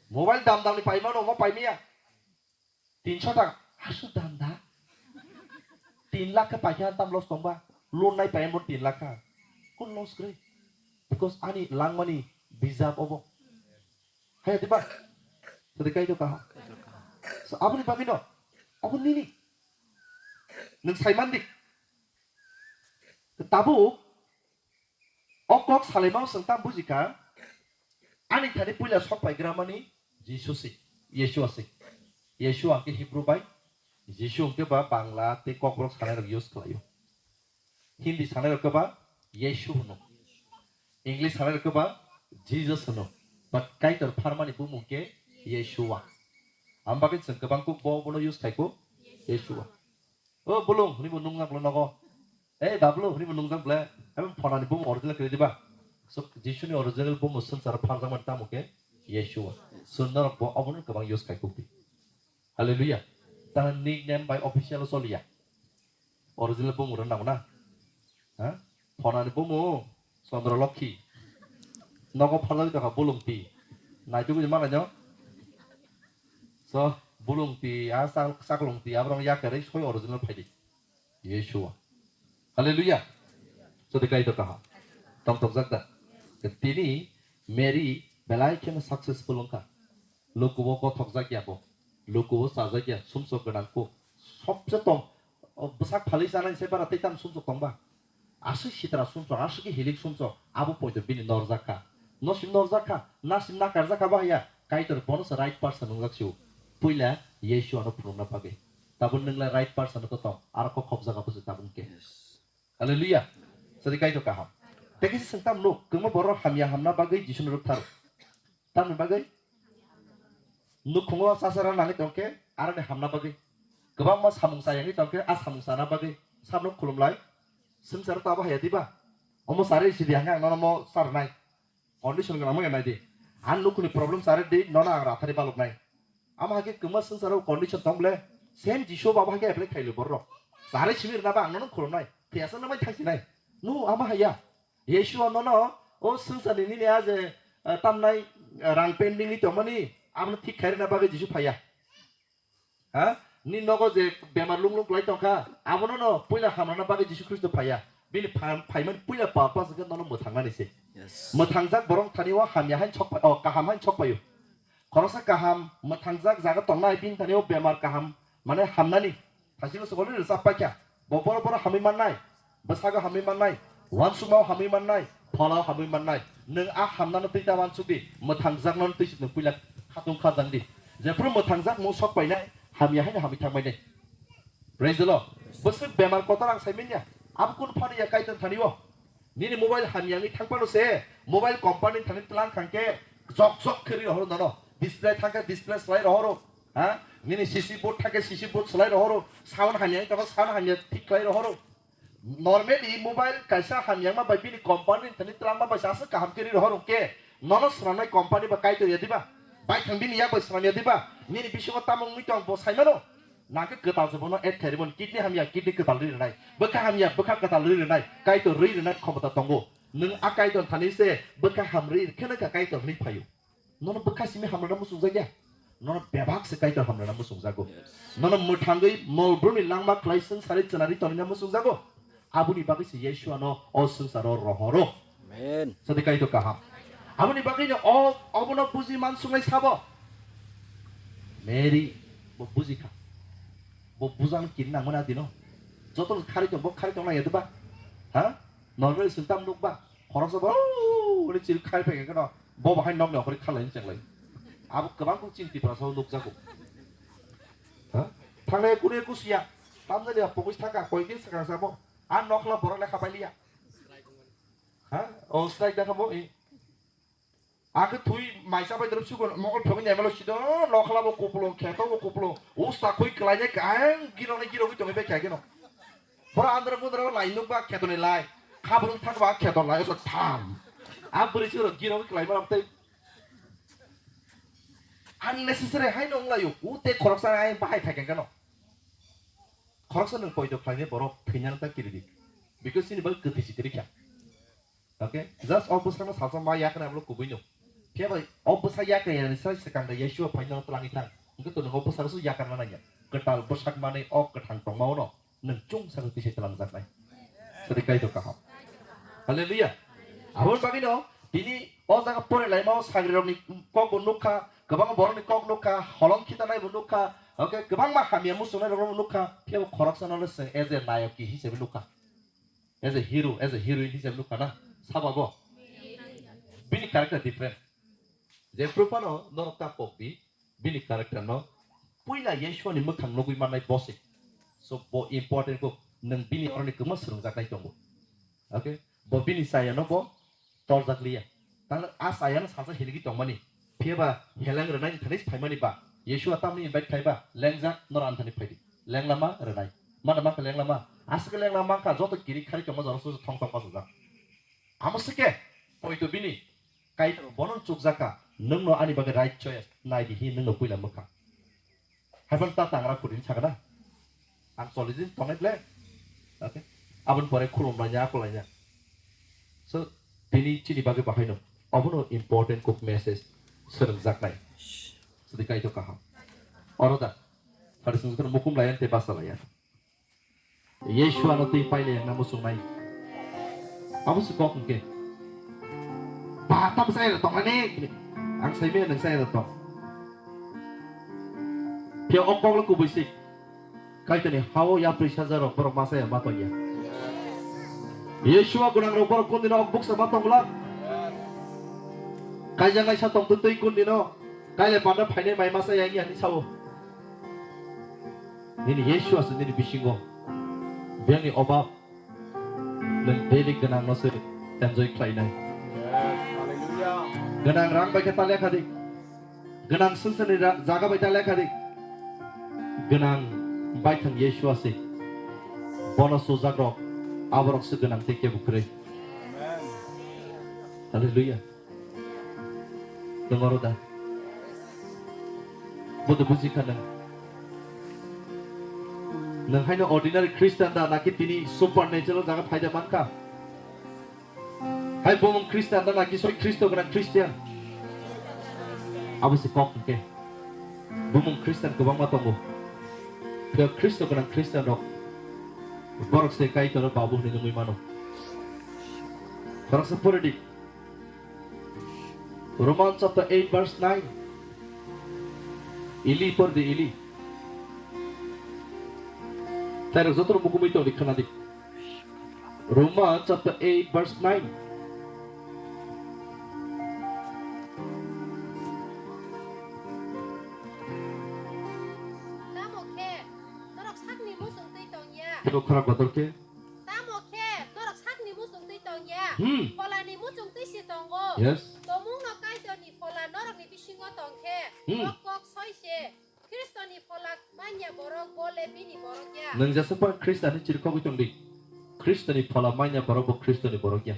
Mobile dam damni paimano mo paimaya. Tinsho taka. Aswk dam da. Tin lakh khe paikha tam loss tongba. Loan nai paimano tin lakh kha. Kun loss kwrwi. Because ani langmani bijap obo. Haya diba? Sadi kaitor kaham. So, aboni bagwi no. Abo nini. Nwng saiman di. Tabuk o kok salaimao chwng tam bujikha. Ani thani puila sok paigramani Jisu se. Yeshua se. Yeshua hwnkhe Hebrew bai. Jisu hwnkhe ba Bangla tei Kokborok sanai rok use khlaio. Hindi sanai rok khe ba Yeshu hwno. English sanai rok khe ba Jesus hwno. But Kaitor pharmani bumung khe Yeshua. Ang bagwi chwng kwbang kuk bo bono use khai kuk Yeshua. O bulung hwnwi bo nungjak bwle nogo. Ei bablu hwnwi bo nungjak bwle. Abo phonani bumung original kwrwi diba? So Jisuni original bumung swngcharo pharjakmani tamo khe Yeshua. So norok bo obono kwbang use khai kuk di. Hallelujah. Tang nickname bai official o choliya. Original bumung rw nango na? Ha? Phonani bumung Chandra Lokhi. Nogo phalwi tongkha Bulungti. Naitugwi manai no? So, Bulungti, a Chak-, Chaklungti, aborok yakarwi soi original phaidi. Yeshua. Hallelujah. Sodi kaitor kaham. Tong tokjak da. Tini Mary belai kheno successful wngkha. Lukuo kothokjak ya bo. Lukuo chajak ya, sumsok gwnang kuk. Sobse tong, o bwsak phalwi chanai se bara tei tam sumsok tongba. Aswk sitra sumsok, aswk khe hilik sumsok, abo poito bini norjak kha. Nosim norjak kha, nasim nakarjak kha bahai ya, Kaitor bono se right person wngjak sio. Puila Yeshua no phunukna bagwi. Tabun nwng le right person no to tong, aro kok khopjak abo se tabun khe. Hallelujah. Sadi kaitor kaham. Tei kisa sengtam nuk, kwma borok hamya hamna bagwi Jisu no rwktharu. Tamni bagwi? Nukhungo sasara nangwi tongkhe, aroni hamna bagwi. Kwbangma samung chayangwi tongkhe, a samung chana bagwi. Sabno khulumlai. Swngcharo tabo haya diba? Omo chari sidi hangkhe ang nono mo charnai. Condition gwnang manya nai di. Ang nukhungni problem chari di, nono ang rathari baloknai. Amo hai khe kwma swngcharo condition tong ble, same Jisu bo abo hai khe apply khailo borok. Chari simi rwna ba ang nono khulumnai. Thiyasa no mai thangsinai. Nu amo haya. Yeshua nono o swngcharni nini a je, eh, tamnai, eh, rang pending ni tongmani abono thik khairina bagwi Jisu phaiya. Ha? Ni nogo je bemar lung lung kwlai tongkha, abono no puila hamrana bagwi Jisu Khristo phaiya. Bini phai-, phaimani puila purpose hwnkhe nono mwthangnani se. Yes. Mwthangjak borok thani o hamya hain sok phai-, o kaham hain sok phaio. Khoroksa kaham mwthangjak jaga tongnai bini thani o bemar kaham mane hamnani. Thasino se already rwchap paikha. Bo boro boro hamwi mannai. Bwsago hamwi mannai. Wansukmao hamwi mannai. Pholao hamwi mannai. Nwng a hamnano twi ta wansuk di. Mwthangjakno twi se nwng puila khatung khajang di. Jephru mwthangjak mung sok painai. Hamya haino hamwi thangmai nai. Praise the Lord. Bwswk bemar kotor ang sai manya. Abo kun phani ya Kaitor thani o. Nini mobile hamya wngwi thang phano se, mobile company thani tlang khangkhe jok jok khe ri rohoro nono. Display thangkhe display slai rohoro. Ha? Nini C C board thangkhe C C board slai rohoro. Sound hamya wngwi tongkhe sound hamya thik khlai rohoro. Normally mobile kaisa hamyangma bai bini company thani tlangma bai se aswk kaham khe ri rohoro hwnkhe nono swnamnai company ba Kaitor ya diba? Baithang bini yak bai swnam ya diba? Nini bisingo tamo wngwi tong bo sai mano? Nangkhe kwtal se bono add khairwi mano, kidney hamya, kidney kwtal rwi rwnai, bwkha hamya, bwkha kwtal rwi rwnai, Kaitor rwi rwnai khomota tongo. Nwng a Kaitor thani se bwkha ham rwi kheno kha Kaitor hwnwi phaio. Nono bwkha simi hamrana muchungjakya? Nono bebak se Kaitor hamrana muchungjago. Yes. Nono mwthangwi molbrumni langma khlai swng sari chwnari tonina muchungjago. Aboni bagwi se Yeshua no o swngcharo rohoro. Amen. Sadi Kaitor kaham. Aboni bagwi no o, obono buji man sunglai sabo. Mary bo bujikha. Bo bujang kiri nangmani adino. Joto khari tong, bo khari tong nang yadba. Ha? Normal swngtam nukba. Khoroksa bo, uni chiri khai phai khe no. Bo bahai nokni okhori khalai chenglai. Abo kwbang kuk chini Tripura sao nukjago. Ha? Thangnai kunu kusiya. Tamjani a pogis thangka koi din sakang samo. A nokhla borok lekha pailiya. Ha? O strike dakha bo i. Akhe thui maisa bai dorop sukon mokol phegwi nyamalo sido nokhla bo kupulung kheto bo kupulung. Usta khui kwlainai kang giroknai girogwi tongwi bai kha kheno. Boro andro gundro lai nukba khetoni lai. Khabrung thangba kheto lai so tham. A bwrwi siro girogwi kwlaima rok tei. Unnecessary hai nong layo. U te khoroksa ai bahai thai kang kano. Khoroksa nwng poito khlainai borok thwinani ta kiri di. Because chini bai kwthwi si kiri kha. Okay? Just o bwsakno salsa ma yakna abo kubui no. Phiya bai o bwsak yakna yani sai swkang da Yeshua phaino twlangwi thang. Hwnkhe to nwng o bwsakno su yakarna nangya. Kwtal bwsak manwi o kwthang tongma uno nwng chwng sakno tisa twlangjaknai. Sadi Kaitor kaham. Hallelujah. Aboni bagwino tini o jaga pore laima o sagrirokni kokbo nukha, kwbangma borokni kok nukha, holong khitanaibo nukha, okay, kwbangma hamya muchungnairokno nukha, phiya bo khoroksano le chwng as a nayok hisabe nukha. As a hero, as a heroine hisabe nukha na? Sabo bo? Bini character different. Jephru phano norok ta pok di, bini character no puila Yeshua ni mwkhang nugwi mannai bo se. So bo important kok, nwng bini oroni kwma swrwngjaknai tongo. Okay? Bo bini chaya no bo torjak liya. Tang a chaya no salsa hiligi tongmani. Phiya ba heleng rwnai ni thani phaimani ba. Yeshua tamni invite khai ba, lengjak nor ani thani phaidi. Lenglama rwnai. Mano mankha lenglama. Aswk lenglama mankha joto kiri khari tongma jora su thong thong pasajak. Amo swkhe poito bini Kaitor bono chukjakha, nwngno ani bagwi right choice nai di hi nwngno puila mwkha. Haiphano ta tangra kutini sakha na. Ang choli din tongnai ble. Okay. Aboni pore khulumlaina, akulaina. So, tini chini bagwi bahaino. Obono important kok message swrwngjaknai. Sadi Kaitor kaham. Oro da. Phari sung mukum layan te basa layan. Yeshua no twi paile yang namo sungnai. Abo se kok hwnkhe. Ba tam sai ra tong ani. Ang sai me nang sai ra tong. Phe o kok lo kubui sik. Kaitani hao ya prisa jaro borok masa ya ma tong ya. Yeshua gunang ro borok kondino ok buksa ma tong la. Kaijang lai sa tong twi kondino. Kaile panda phainai mai masa ya ni ani sao. Nini Yesu aswk nini bisingo. Biyangni obab nwng daily gwnangno se enjoy khlainai. Yes, hallelujah. Gwnang rang bai khe ta lekha di. Gwnang swngcharni ra-, jaga bai ta lekha di. Gwnang baithang Yesu aswk. Bono sujakrok, aborok se gwnang tei kebo kwrwi. Amen. Hallelujah. Nwng oro da? Bodo buji kha nwng? Nwng haino ordinary Christian da, naki tini supernatural jaga phaida mankha? Hai bumung Christian da, naki soi Khristo gwnang Christian? Abo se kok hwnkhe. Bumung Christian kwbangma tongo. Phiya Khristo gwnang Khristian rok borok se Kaitor no babu hwnwi nungwi mano. Khoroksa pore di. Romans chapter eight verse nine. Ili por di ili. Tai rok joto no mukumui tong di khwna di. Romans chapter eight verse nine. Tamo khe norok sakni muchung twi tong ya. Tino khorang kotor khe. Tamo khe norok sakni muchung twi tong ya. Hmm. Pholani muchung twi se tongo. Yes. Tomungno Kaitorni phola norokni bisingo tong khe, hmm, kok kok soi se. Khristoni phola manya borok bo le bini borok ya. Nwng jesa phan Khristo ni chirkhogwi tong di. Khristoni phola manya borok bo Khristoni borok ya.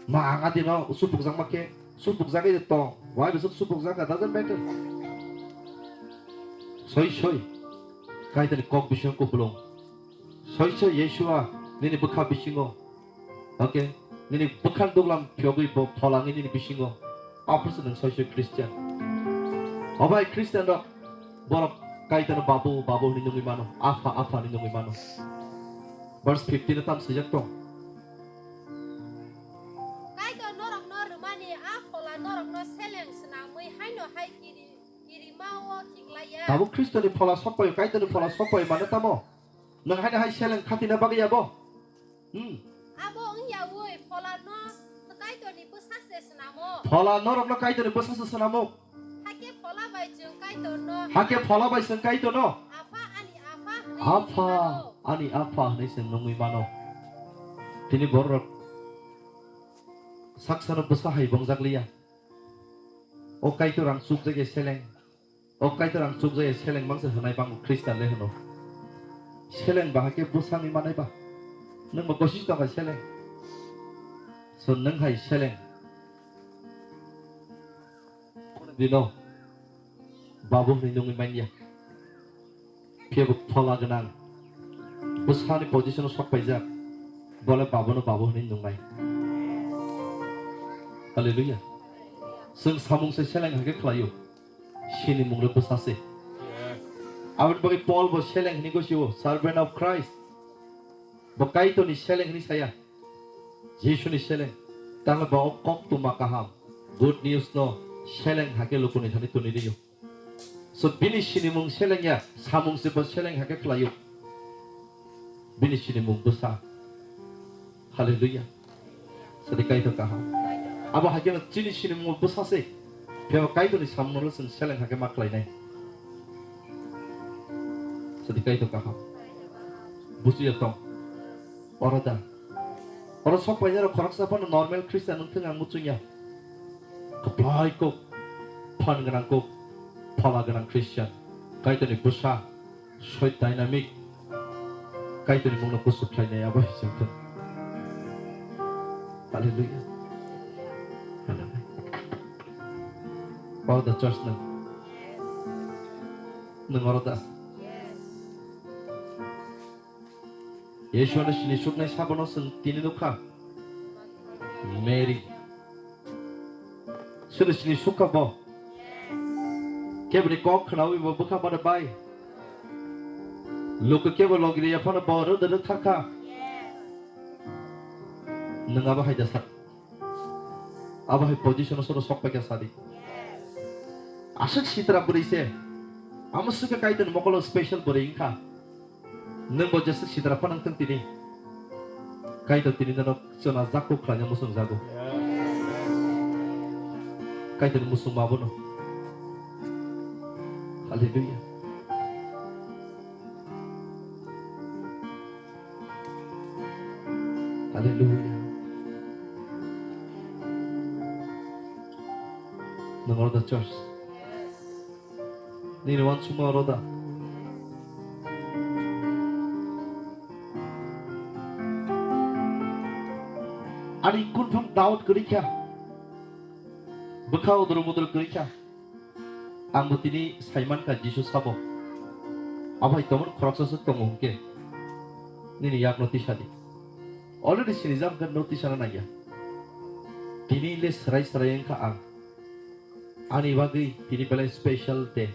Ma ang adino supukjakma khe, supukjagwi tong. Wai bwswk supukjak kha, doesn't matter. Soi soi. Kaitorni kok bisingo kupulung. Soi soi Yeshua nini bwkha bisingo. Okay? Nini bwkha duglam phiyogwi bo pholangwi nini bisingo. Aphuru se nwng soi soi Christian. O bai Christian rok borok Kaitorno babu, babu hwnwi nungwi mano. Apha, apha hwnwi nungwi mano. Verse fifteen o tamo swijak tong. Kaitor norokno rwmani a phola norokno seleng swnamwi haino hai kiri, kirimao khiklaiya. Tabuk Khristoni phola sokpaio, Kaitorni phola sokpaio mano tamo? Nwng haino hai seleng khatina bagwi abo? Hmm. Abo wngyaui pholano Kaitorni bwsa se swnamo. Phola norokno Kaitorni bwsa se swnamo. Hakhe phola bai chwng Kaitorno. Hakhe phola bai chwng Kaitorno. Apha ani apha hwnwi Apha nungwi mano. Ani apha hwnwi chwng nungwi mano. Tini borok saksano bwsa hai bongjakliya. O Kaitor ang chukjagya seleng. O Kaitor ang chukjagya seleng mangsa hwnai bango Khristian le hwno. Seleng ba hakhe bwsani manai ba. Nwng bo kosis tongkha seleng. So nwng hai seleng. Dino babu hwnwi nungwi manya. Phiya bo phola gwnang. Bwsani position o sok paijak. Bole babuno babu hwnwi nungnai. Hallelujah. Chwng samung se seleng hakhe khlaio. Sinimung le bwsa se. Aboni bagwi Paul bo seleng hwnwi gosio, servant of Christ. Bo Kaitorni seleng hwnwi saya. Jisuni seleng. Tangwi bo o koktwma kaham, good news no seleng hakhe lukuni thani tuni rio. So bini sinimung seleng ya, samung se bo seleng hakhe khlaio. Bini sinimung bwsa. Hallelujah. Sadi Kaitor kaham. Abo hakhe no chini sinimung bwsa se. Phiya Kaitorni samung no chwng seleng hakhe ma khlainai. Sadi Kaitor kaham. Bujiya tong. Oro da. Oro sok painai rok khoroksa phano normal Christian wng thung ang muchungya. Kwplai kok, phan gwnang kok, phola gwnang Christian. Kaitorni bwsa, soi dynamic. Kaitorni mungno kusu khlainai abo hai chwng thung. Hallelujah. Hallelujah. Oro da church nwng. Nwng oro da. Yeshua no sini suknai sabono chwng tini nukha. Mary. Sini sini sukha bo. Keboni kok khnawi bo bwkha bada bai. Luku kebo logri ya phano bo rwda rwthakha. Nwng abo hai da sak. Abo hai position o sono sok paikha sadi. Aswk sitra bwrwi se. Amo swkhe Kaitorni mokolo special bwrwi wngkha. Nwng bo jeswk sitra phano wngthung tini. Kaitor tini nono chwna jakku khlaina muchung jago. Kaitorni muchungma abono. Hallelujah. Hallelujah. Nwng oro da church. Nini uansukma oro da. Ani kunphang doubt kwrwi kha. Bwkha udru mudru kwrwi kha. Ang bo tini sai mankha Jisu sabo. Abo hai tongmani khoroksa se tongo hwnkhe nini yakno tisa di. Already sinijak hwnkhe no tisana nangya. Tini le swrai swrai wngkha ang. Ani bagwi tini belai special day.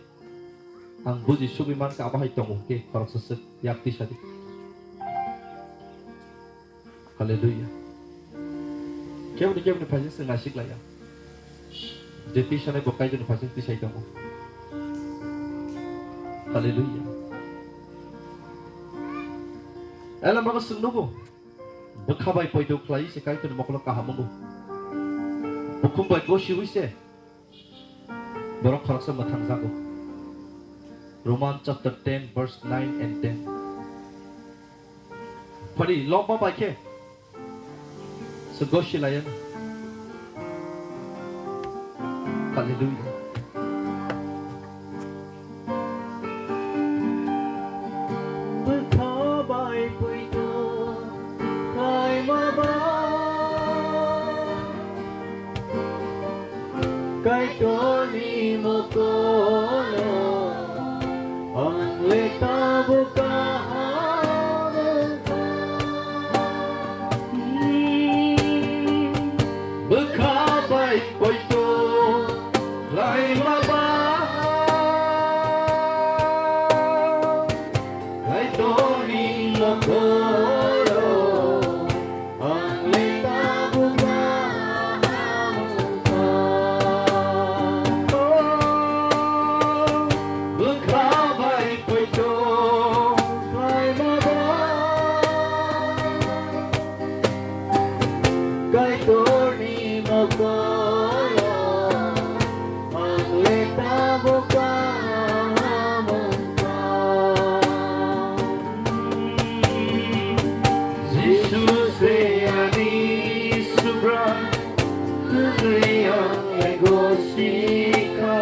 Ang buji sugwi mankha abo hai tongo khe khoroksa swk yak tisa di. Hallelujah. Keboni keboni phaising se naisik laya. Je tisanai bo Kaitorni phaising tisai tongo. Hallelujah. Ela mago swng nugo. Bwkha bai poito khlai se Kaitorni mokolo kaham wngo. Bukhum bai gosiwi se borok khoroksa mwthang jago. Roman chapter ten verse nine and ten. Phari lokma bai khe se gosi laiya. Hallelujah. Bwkha bai poito khlaima ba Kaitorni mokolo ang le tabuk kaham wngkha. Bwkha bai poito khlaima ba Kaitorni mokolo ang le tabuk kaham wngkha. Oh, bwkha bai poito khlaima ba Kaitorni mokolo ang le tabuk kaham wngkha. Jisu se ani Subra, hwnwi ang le gosikha,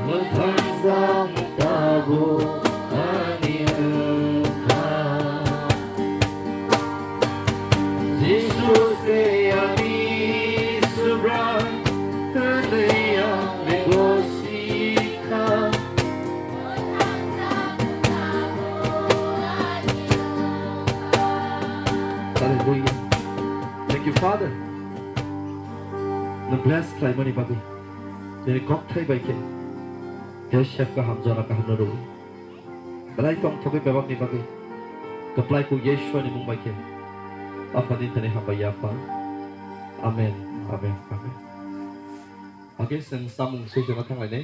mwthangjak tabuk ani wngkha. Jisu se ani Subra, hwnwi ang le gosikha. Hallelujah. Thank you, Father. Nwng bless khlaimani bagwi. Nini kokthai bai khe. Khe sep kaham jora kaham no rwi. Belai tongthogwi bebakni bagwi kwplai kuk Yeshua ni mung bai khe Apha ni thani hambai ya Apha. Amen, amen, amen. Age chwng samung swijagna thanglainai.